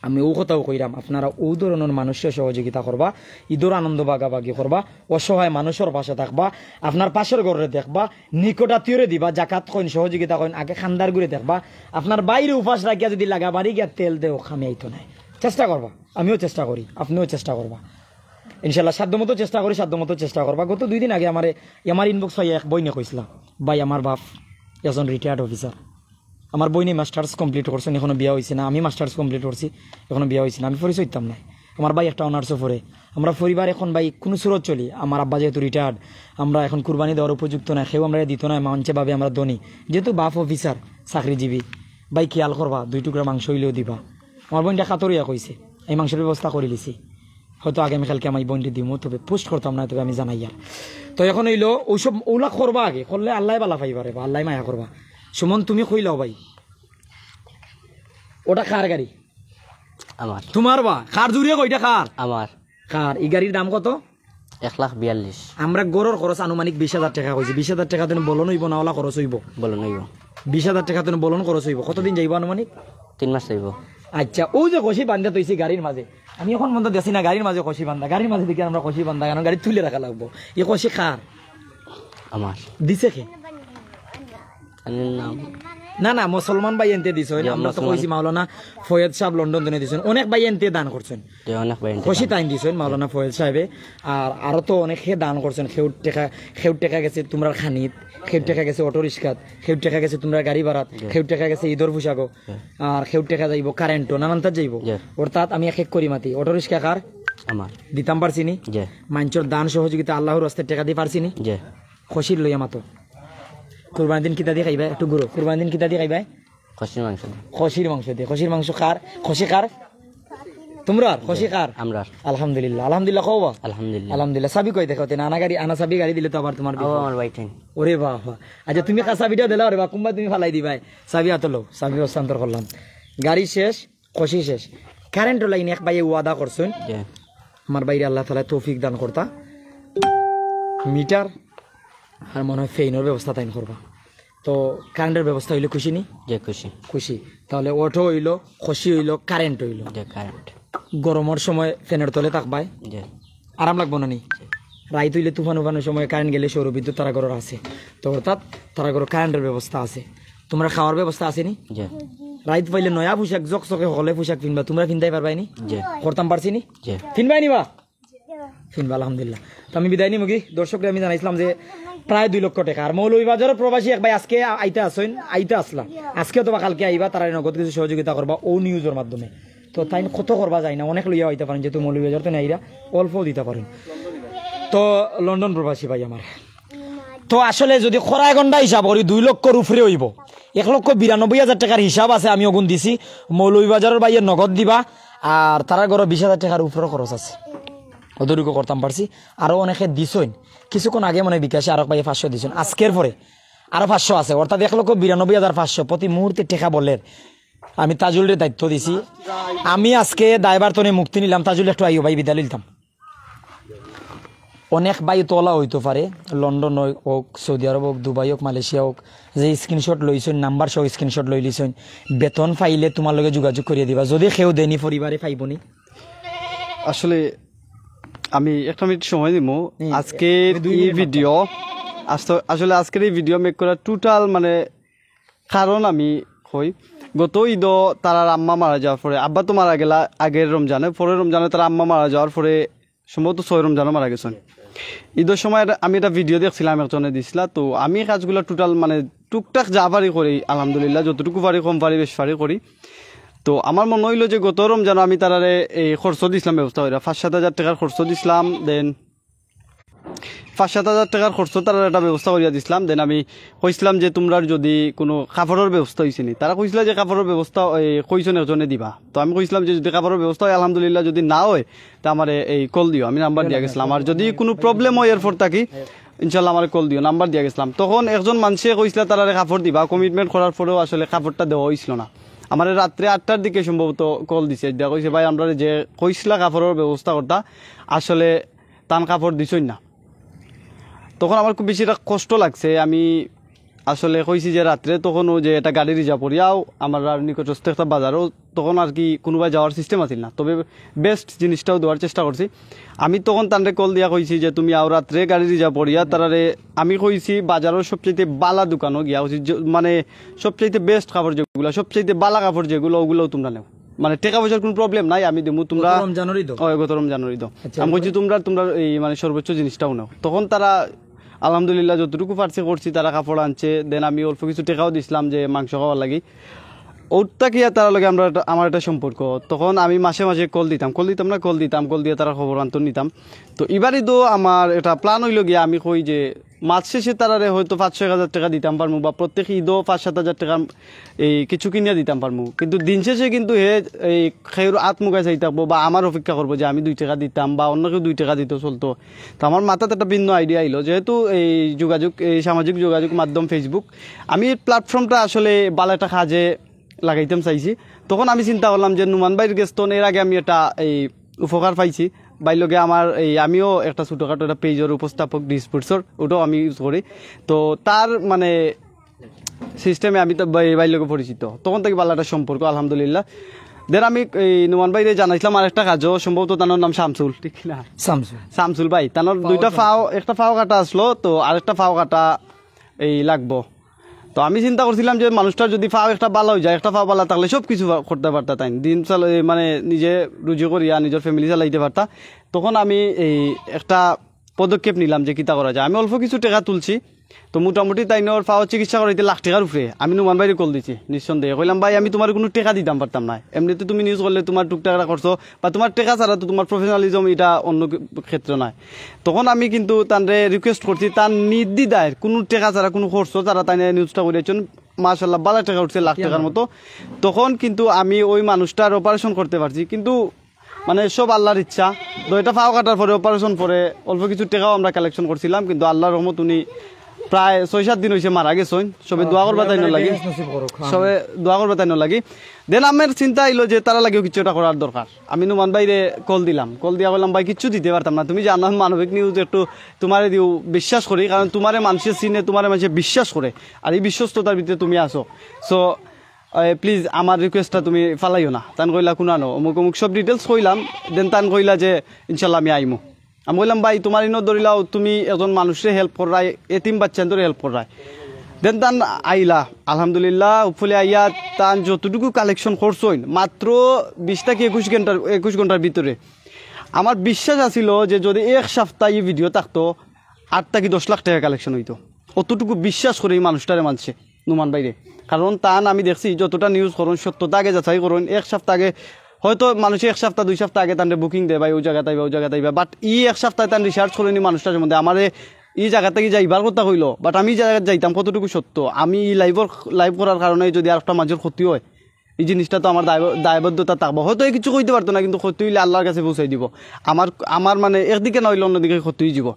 আমি অউ কথাউ কইরাম, আপনারা অউ ধরনর মানুষরে সহযোগিতা করবা, ইদর আনন্দ ভাগাভাগি করবা, অসহায় মানুষর পাশে থাকবা, আপনার পাশর ঘররে দেখবা, নিকটাত্মীয়রে দিবা, জাকাত কইন, সহযোগিতা কইন, আগে খান্দার ঘরে দেখবা, আপনার ভাইরে উপাস রাখিয়া যুদি লাগা বাড়ি গিয়া তেল দেও, খামে আইতো নায়। চেষ্টা করবা, আমিও চেষ্টা করি, আপনেও চেষ্টা করবা। ইনশাল্লাহ সাধ্যমতো চেষ্টা করি, সাধ্যমতো চেষ্টা করবা। গত দুই দিন আগে আমারে, আমার inbox অইয়া এক বইনে কইছলা, "ভাই, আমার বাপ একজন retired officer, আমার বইনে masters complete করছইন, এখনো বিয়া অইছে না, আমি masters complete করছি, এখনো বিয়া অইছে না, আমি পরিচয় দিতাম নায়। আমার ভাই একটা honours-ও পড়ে, আমরা পরিবার এখন ভাই কুনু সুরত চলি, আমার আব্বা যেহেতু retired, আমরা এখন কুরবানি দেওয়ার উপযুক্ত নায়, কেউ আমরারে দিতো নায়, মানষে ভাবে আমরা ধনী, যেহেতু বাপ officer, চাকরিজীবী, ভাই খেয়াল করবা, দুই টুকরা মাংস অইলেও দিবা।" আমার বইনটা কাতর অইয়া কইছে, "আমি মাংসর ব্যবস্থা করিলিছি, হয়তো আগামীকালকে আমি বইনরে দিমু, তবে post করতাম নায়, তবে আমি জানাইয়ার।" তো এখন অইলো অউ সব অউলা করবা আগে, করলে আল্লায় ভালা পাইবা রে বা, আল্লায় মায়া করবা। সুমন, তুমি কইলাও ভাই, অটা কার গাড়ি? আমার। তুমার বা? কার, জুরে কও, ইটা কার? আমার। কার? ই গাড়ির দাম কত? এক লাখ বিয়াল্লিশ। আমরা ঘরর খরচ আনুমানিক বিশ হাজার টেকা কইছি। বিশ হাজার টেকা থনে বলন অইবো না অলা খরচ অইবো? বলন অইবো। বিশ হাজার টেকা থনে বলন খরচ অইবো। কতদিন যাইবো আনুমানিক? তিন মাস যাইবো। আচ্ছা, অউ যে কষি বান্ধা থইছি গাড়ির মাঝে, আমি এখন পর্যন্ত দেখছি না গাড়ির মাঝে কষি বান্ধা। গাড়ির মাঝে দেখি আমরা কষি বান্ধা, কারণ গাড়ি তুলে রাখা লাগবো। ই কষি কার? আমার। দিছে কে? তান নাম? না, না, মুসলমান ভাইয়াইন্তে দিছইন। জি, আমরা তো মুসলমান। কইছি মাওলানা ফয়েজ সাহেব লন্ডন থনে দিছইন। অনেক ভাইয়াইন্তে দান করছইন। জি, অনেক ভাইয়াইন্তে কষি দান। তাইন দিছইন, মাওলানা ফয়েজ সাহেবে। আর আরো তো অনেকে দান করছইন। কেউর টেকা, কেউর টেকা গেছে তুমরার খানিত, কেউর টেকা গেছে অটো রিক্সাত, কেউর টেকা গেছে তুমরার গাড়ি ভাড়াত, জি। কেউর টেকা গেছে ইদর পোশাকো, জি। আর কেউর টেকা যাইবো কারেন্টো, নানানতাত যাইবো। জি। অর্থাৎ আমি এক এক করি মাতি, অটো রিক্সা কার? আমার। দিতাম পারছি নি? জি। মানষর দান সহযোগিতা আল্লাহর ওয়াস্তে টেকা দি পারছি নি? জি। কষির লইয়া মাতো। কুরবানির দিন কিতা দি খাইবা? একটু ঘুরো। কুরবানির দিন কিতা দি খাইবা? কষির মাংস দি। কষির মাংস দি। কষির মাংস কার? কষি কার? তুমরার? কষি কার? আমরার। আলহামদুলিল্লাহ। আলহামদুলিল্লাহ কও বা? আলহামদুলিল্লাহ। আলহামদুলিল্লাহ। চাবি কই দেখো তে? না, না গাড়ি, আনা চাবি গাড়ি দিলে তো আবার তুমার ও, বিপদ। আমার ভাই ঠাইন। ওরে বাবা। আচ্ছা, তুমি কা চাবিটা দিলাও রে বা, কুনবা তুমি ফালাই দিবায়। চাবি আতো লও, চাবি হস্তান্তর করলাম। গাড়ি শেষ, কষি শেষ। কারেন্টর লাইন এক ভাইয়ে ওয়াদা করছইন। জি। আমার ভাইরে আল্লাহ তাআলা তৌফিক দান করতা। মিটার আর মনে হয় ফ্যানর ব্যবস্থা তাইন করবা। তো কারেন্টর ব্যবস্থা অইলে খুশি নি? জি, খুশি। খুশি। তাহলে অটো অইলো, কষি অইলো, কারেন্ট অইলো। জি, কারেন্ট। গরমর সময় ফ্যানর তলে থাকবায়। জি। আরাম লাগবো না নি? জি। রাইত অইলে তুফান উফানর সময় কারেন্ট গেলে সৌর বিদ্যুৎ তারা ঘরর আছে। তো অর্থাৎ তারা ঘরর কারেন্টর ব্যবস্থা আছে। তুমরার খাওয়ার ব্যবস্থা আছে নি? জি। রাইত পাইলে নয়া পোশাক, জকজকে হকলে পোশাক ফিনবা, তুমরা ফিনতায় পারবায় নি? জি। করতাম পারছি নি? জি। ফিনবায় নি বা? ফিনবা, আলহামদুলিল্লাহ। তো আমি বিদায় নিমুগি। দর্শকরে আমি জানাইছিলাম যে প্রায় দুই লক্ষ টেকা। আর মৌলভীবাজারর প্রবাসী এক ভাই আজকে আ-, আইতা আছইন, আইতা আছলা। আজকে অথবা কালকে আইবা, তারারে নগদ কিছু সহযোগিতা করবা অউ নিউজর মাধ্যমে। তো তাইন কত করবা যায় না, অনেক লইয়া আইতা পারইন, যেহেতু মৌলভীবাজার থনে আইরা অল্পও দিতা পারইন। তো লন্ডন প্রবাসী ভাই আমার, তো আসলে যুদি খরায় গন্ডা হিসাব করি দুই লক্ষর উপরে অইবো, এক লক্ষ বিরানব্বই হাজার টেকার হিসাব আছে, আমি অগুন দিছি। মৌলভীবাজারর ভাইয়ে নগদ দিবা, আর তারার ঘরো বিশ হাজার টেকার উপরে খরচ আছে, অতটুকু করতাম পারছি। আরো অনেকে দিছইন, কিছুক্ষণ আগে মনে হয় বিকাশে আরক ভাইয়ে পাঁচশো দিছইন, আজকের পরে আরো পাঁচশো আছে, অর্থাৎ এক লক্ষ বিরানব্বই হাজার পাঁচশো প্রতি মুহূর্তে টেকা বলের। আমি তাজুলরে দায়িত্ব দিছি, আমি আজকে দায়ভার থনে মুক্তি নিলাম। তাজুল, একটু আইও ভাই, বিদায় লইতাম। অনেক ভাই তো অলা অইতো পারে, লন্ডন অউক, সৌদি আরব অউক, দুবাই অউক, মালয়েশিয়া অউক, যে স্ক্রিনশট লইছইন, নাম্বার সহ স্ক্রিনশট লইলিছইন, বেতন পাইলে তুমার লগে যোগাযোগ করিয়া দিবা। যুদি কেউ দেনি, পরিবারে পাইবো নি? আসলে আমি একটা মিনিট সময় দিমু। হুম, আজকের দুই এই মিনিট মাত্র। ভিডিও, আস্ত-, আসলে আজকের এই ভিডিও মেক করার টোটাল মানে কারণ আমি কই, গত ইদো তারার আম্মা মারা যাওয়ার পরে, আব্বা তো মারা গেলা আগের রমজানে, পরের রমজানে তারার আম্মা মারা যাওয়ার পরে সম্ভবত ছয় রমজানও মারা গেছইন। ইদর সময় এটা, আমি একটা ভিডিও দেখছিলাম, একজনে দিছিলা। তো আমি কাজগুলা টোটাল মানে টুকটাক যা পারি করি, আলহামদুলিল্লাহ, যতটুকু পারি, কম পারি, বেশ পারি করি। তো আমার মনে অইলো যে গত রমজানও আমি তারারে এই খরচ দিছিলাম ব্যবস্থা করিয়া, পাঁচ সাত হাজার টেকার খরচ দিছিলাম। দেন পাঁচ সাত হাজার টেকার খরচ তারার একটা ব্যবস্থা করিয়া দিছলাম। দেন আমি কইছলাম যে, "তুমরার যদি কুনু কাপড়র ব্যবস্থা অইছে নি?" তারা কইছলা যে, "কাপড়র ব্যবস্থা, এই, কইছইন একজনে দিবা।" তো আমি কইছলাম যে, "যদি কাপড়র ব্যবস্থা অয়, আলহামদুলিল্লাহ, যদি না অয়, তে আমারে এই কল দিও, আমি নাম্বার দিয়া গেছলাম। আর যদি কুনু প্রবলেম অয় এরপর থাকি, ইনশাল্লাহ আমারে কল দিও, নাম্বার দিয়া গেছলাম।" তখন একজন মানষে কইছলা তারারে কাপড় দিবা, কমিটমেন্ট করার পরেও আসলে কাপড়টা দেওয়া অইছিল না। আমারে রাত্রে আটটার দিকে সম্ভবত কল দিছে, দিয়া কইছে, "ভাই, আমরারে যে কইছলা কাপড়র ব্যবস্থা করতা, আসলে তান কাপড় দিছইন না।" তখন আমার খুব বেশি একটা কষ্ট লাগছে। আমি আসলে কইছি যে রাত্রে তখন ও যে একটা গাড়ি রিজার্ভ করিয়াও আমার আর নিকটস্থ একটা বাজারও তখন আর কি কুনুবায় যাওয়ার সিস্টেম আছিল না, তবে বেস্ট জিনিসটাও দেওয়ার চেষ্টা করছি। আমি তখন তানরে কল দিয়া কইছি যে, "তুমি আও রাত্রে গাড়ি রিজার্ভ করিয়া।" তারারে আমি কইছি বাজারর সবচাইতে বালা দোকানও গিয়া কইছি, যে, মানে, সবচাইতে বেস্ট কাপড় যেগুলা, সবচাইতে বালা কাপড় যেগুলা, ওগুলাও তুমরা নেও, মানে, টেকা পয়সার কুনু প্রবলেম নাই, আমি দিমু, তুমরা গত রমজানর ইদো? ওই গত রমজানর ইদো। আচ্ছা, আমি কইছি, "তুমরা, তুমরা এই, মানে, সর্বোচ্চ জিনিসটাও নেও।" তখন তারা আলহামদুলিল্লাহ যতটুকু পারছি করছি, তারা কাপড় আনছে, দেন আমি অল্প কিছু টেকাও দিছলাম যে মাংস খাওয়ার লাগি। ওর থাকিয়া তারার লগে আমরা একটা, আমার একটা সম্পর্ক। তখন আমি মাসে মাসে কল দিতাম, কল দিতাম না, কল দিতাম, কল দিয়া তারার খবর আন্তর নিতাম। তো ইবার ইদো আমার একটা প্ল্যান অইলো গিয়া, আমি কই যে মাস শেষে তারারে হয়তো পাঁচ ছয় হাজার টেকা দিতাম পারমু, বা প্রত্যেক ইদো পাঁচ সাত হাজার টেকা এই কিছু কিনিয়া দিতাম পারমু। কিন্তু দিন শেষে কিন্তু হে এই খেউর আত মুগাই চাই থাকবো বা আমার অপেক্ষা করবো যে আমি দুই টেকা দিতাম বা অন্য কেউ দুই টেকা দিত চলতো। তো আমার মাথাত একটা ভিন্ন আইডিয়া আইলো, যেহেতু এই যোগাযোগ, এই সামাজিক যোগাযোগ মাধ্যম Facebook, আমি এই প্ল্যাটফর্মটা আসলে ভালা একটা কাজে লাগাইতাম চাইছি। তখন আমি চিন্তা করলাম যে নুমান ভাইর গেছ তন এর আগে আমি একটা এই উপকার পাইছি। ভাইর লগে আমার এই, আমিও একটা ছোটোখাটো একটা পেজর উপস্থাপক, ডিসপুটসর, ওটাও আমি ইউজ করি। তো তার, মানে, সিস্টেমে আমি তো ভাই, ভাইর লগে পরিচিত, তখন থাকি ভালা একটা সম্পর্ক, আলহামদুলিল্লাহ। দেন আমি এই নুমান ভাইরে জানাইছিলাম আর একটা কাজও, সম্ভবত তার নাম শামসুল, ঠিক না? শামসুল। শামসুল ভাই, তার দুইটা পাও, একটা পাও কাটা আসলো, তো আরেকটা পাও কাটা এই লাগবো। তো আমি চিন্তা করছিলাম যে মানুষটার যদি পাও একটা ভালা অই যায়, একটা পাও ভালা থাকলে সব কিছু করতে পারতা তাইন। দিন চাল-, এ, মানে, নিজে রুজি করিয়া নিজর ফ্যামিলি চালাইতে পারতা। তখন আমি এই একটা পদক্ষেপ নিলাম যে কিতা করা যায়। আমি অল্প কিছু টেকা তুলছি, তো মোটামুটি তাইনর পাও চিকিৎসা করাইতে লাখ টেকার উপরে। আমি নুমান ভাইরে কল দিছি নিঃসন্দেহে, কইলাম, "ভাই, আমি তুমারে কুনু টেকা দিতাম পারতাম না, এমনিতে তুমি নিউজ করলে তুমার টুকটাক একটা খরচ বা তুমার টেকা ছাড়া তো তুমার প্রফেশনালিজম এটা অন্য কি-, ক্ষেত্রে নাই।" তখন আমি কিন্তু তানরে রিকোয়েস্ট করছি, তান নির্দ্বিধায় কুনু টেকা ছাড়া, কুনু খরচ ছাড়া তাইন নিউজটা করিয়াছইন, মাশাআল্লাহ, ভালা টেকা উঠছে, লাখ টেকার মতো। তখন কিন্তু আমি ওই মানুষটার অপারেশন করতে পারছি, কিন্তু, মানে, সব আল্লাহর ইচ্ছা। তো এটা পাও কাটার পরে, অপারেশন পরে অল্প কিছু টেকাও আমরা কালেকশন করছিলাম, কিন্তু আল্লাহর রহমত উনি প্রায় ছয় সাত দিন অইছে মারা গেছইন। সবে দোয়া করবা তাইনর লাগি, সবে দোয়া করবা তাইনর লাগি। দেন আমার চিন্তা আইলো যে তারার লাগিও কিছু একটা করার দরকার। আমি নুমান ভাইরে কল দিলাম, কল দিয়া কইলাম, "ভাই, কিচ্ছু দিতে পারতাম না, তুমি জানো মানবিক নিউজ একটু তুমারে দিও বিশ্বাস করি, কারণ তুমারে মানষে চিনে, তুমারে মানষে বিশ্বাস করে, আর এই বিশ্বস্ততার ভিতরে তুমি আছো। সো, এ, প্লিজ আমার রিকোয়েস্টটা তুমি ফালাইও না।" তান কইলা, "কুনানো?" অমুক অমুক সব ডিটেলস কইলাম। দেন তান কইলা যে, "ইনশাল্লাহ আমি আইমু।" আমি কইলাম, "ভাই, তুমার ইনো ধরিলাও, তুমি একজন মানুষরে হেল্প কররায়, এতিম বাচ্চাইন্তরে হেল্প কররায়।" দেন তান আইলা, আলহামদুলিল্লাহ, উপলে আইয়া তান যতটুকু কালেকশন করছইন, মাত্র বিশ থাকি একুশ ঘন্টার, একুশ ঘন্টার ভিতরে। আমার বিশ্বাস আছিল যে যদি এক সপ্তাহ ই ভিডিও থাকতো, আট থাকি দশ লাখ টেকা কালেকশন অইতো। অতটুকু বিশ্বাস করে এই মানুষটারে মানষে, নুমান ভাইরে। কারণ তান আমি দেখছি যতটা নিউজ করইন, সত্যতা আগে যাচাই করইন। এক সপ্তাহ আগে হয়তো মানষে এক সপ্তাহ, দুই সপ্তাহ আগে তানরে বুকিং দেয়, "ভাই, ওই জাগাত আইবা, ওই জাগাত আইবা।" বাট ই এক সপ্তাহে তান রিসার্চ করইন ই মানুষটার সম্বন্ধে, আমারে ই জাগা থাকি যাইবার কথা কইলো, বাট আমি ই জাগাত যাইতাম কতটুকু সত্য? আমি ই লাইভর, লাইভ করার কারণে যদি আর একটা মানষর ক্ষতি অয়, ই জিনিসটা তো আমার দায়ব-, দায়বদ্ধতা থাকবো। হয়তো ই কিছু কইতে পারতো না, কিন্তু ক্ষতি অইলে আল্লাহর কাছে পৌঁছাই দিবো। আমার, আমার, মানে, একদিকে না অইলে অন্যদিকে ক্ষতি অই যিবো।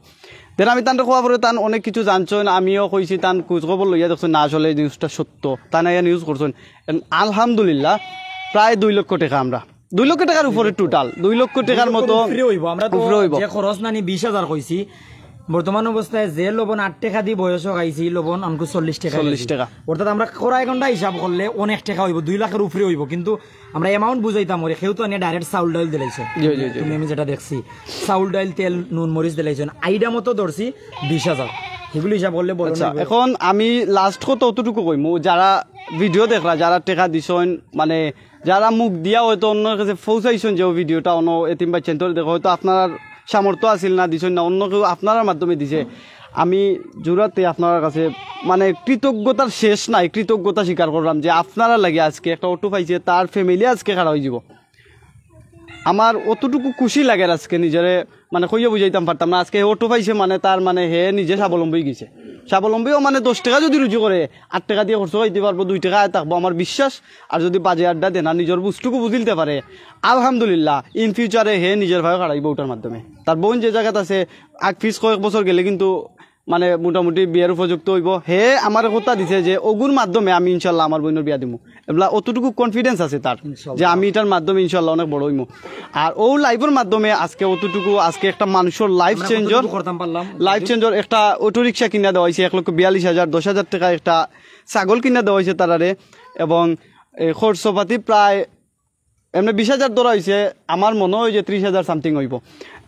দেন আমি তানরে কওয়ার পরে তান অনেক কিছু জানছইন, আমিও কইছি, তান খোঁজ খবর লইয়া দেখছইন না আসলে এই নিউজটা সত্য, তান আইয়া নিউজ করছইন। And আলহামদুলিল্লাহ, প্রায় দুই লক্ষ টেকা আমরা, দুই লক্ষ টেকার উপরে টোটাল, দুই লক্ষ টেকার মতো উপরে অইবো। আমরা তো উপরে অইবো। যে খরচ নানি বিশ হাজার কইছি, বর্তমান অবস্থায় যে লবণ আট টেকা দি বয়স খাইছি, লবণ আনকু চল্লিশ টেকা চল্লিশ কেজি। টেকা। অর্থাৎ আমরা কড়াই ঘন্টা হিসাব করলে অনেক টেকা অইবো, দুই লাখর উপরে অইবো, কিন্তু আমরা অ্যামাউন্ট বুঝাইতাম ওরে, কেউ তো আনিয়া ডাইরেক্ট চাউল ডাইল দিলাইছে। জি, জি, জি। তুমি আমি যেটা দেখছি, চাউল ডাইল, তেল, নুন, মরিচ দিলাইছে। আইডিয়া মতো ধরছি বিশ হাজার, সেগুলো হিসাব করলে বড় আচ্ছা, অইবো। এখন আমি লাস্ট কথা অতটুকু কইমু, যারা ভিডিও দেখরা, যারা টেকা দিছইন, মানে, যারা মুখ দিয়া হয়তো অন্যর কাছে পৌঁছাইছইন যে ও ভিডিওটা অন্য এতিম বাচ্চাইন্তরে দেখো, হয়তো আপনার সামর্থ্য আছিল না, দিছইন না, অন্য কেউ আপনার মাধ্যমে দিছে। আমি জোড়াতে আপনার কাছে, মানে, কৃতজ্ঞতার শেষ নাই, কৃতজ্ঞতা স্বীকার করলাম যে আপনারা লাগি আজকে একটা অটো পাইছে, তার ফ্যামিলি আজকে খাড়া অই যিবো। আমার অতটুকু খুশি লাগের আজকে নিজরে, মানে, কইয়া বুঝাইতাম পারতাম না। আজকে হে অটো পাইছে, মানে, তার, মানে, হে নিজে স্বাবলম্বী অইগেছে। স্বাবলম্বীও, মানে, দশ টেকা যুদি রুজি করে, আট টেকা দিয়া খরচ করতে পারবো, দুই টেকা আয় থাকবো, আমার বিশ্বাস। আর যুদি বাজে আড্ডা দেনা, নিজর বুঝটুকু বুঝিলতে পারে, আলহামদুলিল্লাহ, in future-এ হে নিজর পায়ে খাড়াইবো অটার মাধ্যমে। তার বইন যে জাগাত আছে, আগ পিছ কয়েক বছর গেলে কিন্তু, মানে, মোটামুটি বিয়ার উপযুক্ত অইবো। হে আমারে কথা দিছে যে অগুর মাধ্যমে আমি ইনশাল্লাহ আমার বইনর বিয়া দিমু। এবলা অতটুকু confidence আছে তার ইনশাল্লাহ। যে আমি ইটার মাধ্যমে ইনশাল্লাহ অনেক বড় অইমু। আর অউ live-র মাধ্যমে আজকে অতটুকু, আজকে একটা মানুষর life আমরা changer, কতটুকু করতাম পারলাম? Life changer। একটা অটো রিক্সা কিনা দেওয়া অইছে এক লক্ষ বিয়াল্লিশ হাজার, দশ হাজার টেকা একটা ছাগল কিনা দেওয়া অইছে তারারে, এবং এই খরচপাতি প্রায় এমনি বিশ হাজার ধরা অইছে, আমার মনে অয় যে ত্রিশ হাজার something অইবো।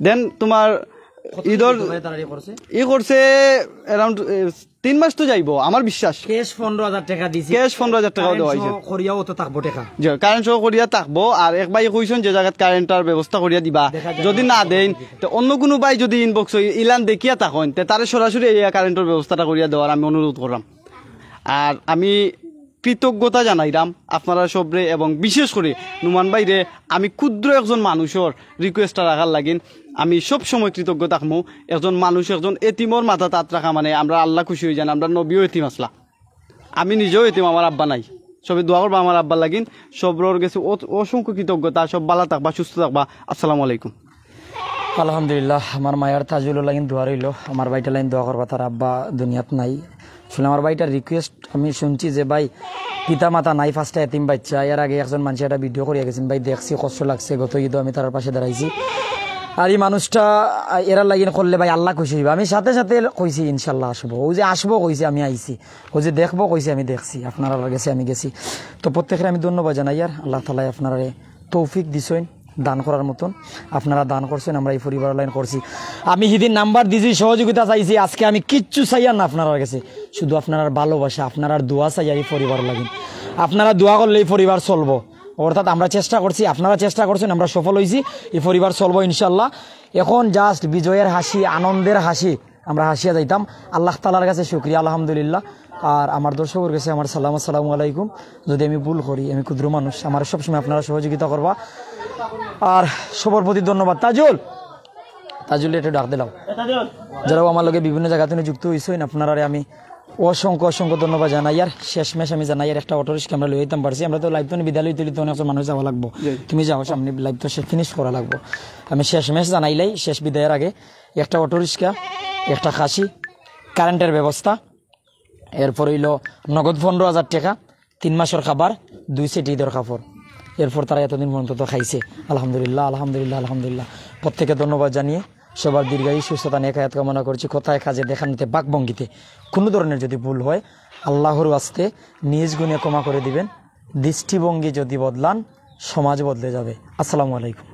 Then তোমার কত ঈদর দিন ধরে তারা ইয়ে করছে? ই করছে around, এ, তিন মাস তো যাইবো, আমার বিশ্বাস। ক্যাশ পনেরো হাজার টেকা দিছি। ক্যাশ পনেরো হাজার টেকাও দেওয়া অইছে। কারেন্ট সহ করিয়াও তো থাকবো টেকা। যে কারেন্ট সহ করিয়া থাকবো, আর এক ভাই কইছইন যে জাগাত কারেন্টর ব্যবস্থা করিয়া দিবা, দেখা যাক। যদি না দেইন, তো অন্য কুনু ভাই যদি inbox-ও ইলান দেখিয়া থাকইন, তে তারে সরাসরি এই কারেন্টর ব্যবস্থাটা করিয়া দেওয়ার আমি অনুরোধ করলাম। আর আমি কৃতজ্ঞতা জানাইরাম আপনারা সবরে, এবং বিশেষ করি নুমান ভাইরে। আমি ক্ষুদ্র একজন মানুষর request রাখার লাগিন আমি সব সময় কৃতজ্ঞ থাকমু। একজন মানুষ, একজন এতিমর মাথাত আত রাখা মানে আমরা আল্লাহ খুশি অইযাইন। আমরা নবীও এতিম আছলা, আমি নিজেও এতিম, আমার আব্বা নাই। সবে দোয়া করবা আমার আব্বার লাগিন। সবরর গেছে অ-, অসংখ্য কৃতজ্ঞতা। সব ভালা থাকবা, সুস্থ থাকবা। আসসালামু আলাইকুম। আলহামদুলিল্লাহ, আমার মায়ার তাজুলর লাগিন দোয়া রইলো, আমার ভাইটার লাগিন দোয়া করবা, তার আব্বা দুনিয়াত নাই। আসলে আমার ভাইটার request আমি শুনছি যে ভাই, পিতা মাতা নাই, পাঁচটা এতিম বাচ্চা। এর আগে একজন মানষে একটা ভিডিও করিয়া গেছইন ভাই, দেখছি, কষ্ট লাগছে। গত ঈদও আমি তার পাশে দাঁড়াইছি। আর ই মানুষটা, আহ, এরার লাগিন করলে ভাই আল্লাহ খুশি অইবা। আমি সাথে সাথে কইছি ইনশাল্লাহ আসবো, অউ যে আসবো কইছি আমি আইছি, অউ যে দেখবো কইছি আমি দেখছি, আপনারার গেছে আমি গেছি। তো প্রত্যেকরে আমি ধন্যবাদ জানাইয়ার, আল্লাহ তাআলায় আপনারারে তৌফিক দিছইন দান করার মতন। আপনারা দান করছইন, আমরা ই পরিবারর লাগিন করছি। আমি হিদিন নাম্বার দিছি, সহযোগিতা চাইছি, আজকে আমি কিচ্ছু চাইয়ার না আপনারার গেছে, শুধু আপনারার ভালোবাসা, আপনারার দোয়া চাইয়ার ই পরিবারর লাগিন। আপনারা দোয়া করলে ই পরিবার চলবো, অর্থাৎ আমরা চেষ্টা করছি, আপনারা চেষ্টা করছইন, আমরা সফল অইছি, ই পরিবার চলবো ইনশাল্লাহ। এখন just বিজয়ের হাসি, আনন্দের হাসি, আমরা হাসিয়া যাইতাম। আল্লাহ তাআলার গেছে শুকরিয়া, আলহামদুলিল্লাহ। আর আমার দর্শকর গেছে আমার সালাম, আসসালামু আলাইকুম। যদি আমি ভুল করি, আমি ক্ষুদ্র মানুষ, আমারে সবসময় আপনারা সহযোগিতা করবা। আর সবর প্রতি ধন্যবাদ। তাজুল, তাজুল, একটু ডাক দিলাম। যারাও আমার লগে বিভিন্ন জাগা থনে যুক্ত অইছইন, আপনারারে আমি অসংখ্য অসংখ্য ধন্যবাদ জানাইয়ার। শেষমেশ আমি জানাইয়ার একটা অটো রিক্সা আমরা লইয়া আইতাম পারছি। আমরা তো live থনে বিদায় লইতে লইতে অনেক মানুষ যাওয়া লাগবো। তুমি যাও, সামনে live তো সে finish করা লাগবো। আমি শেষমেশ জানাইলাই, শেষ বিদায়ের আগে একটা অটো রিক্সা, একটা খাসি, কারেন্টের ব্যবস্থা, এরপর অইলো নগদ পনেরো হাজার টেকা, তিন মাসর খাবার, দুই সেট ঈদর কাপড়। এরপর তারা এতদিন পর্যন্ত তো খাইছে। আলহামদুলিল্লাহ, আলহামদুলিল্লাহ, আলহামদুলিল্লাহ। প্রত্যেকে ধন্যবাদ জানিয়ে সবার দীর্ঘায়ু, সুস্থতা, নেক হায়াত কামনা করছি। কথায় কাজে, দেখার নিতে, বাকভঙ্গিতে কোনো ধরনের যদি ভুল হয়, আল্লাহর ওয়াস্তে নিজ গুণে ক্ষমা করে দিবেন। দৃষ্টিভঙ্গি যদি বদলান, সমাজ বদলে যাবে। আসসালামু আলাইকুম।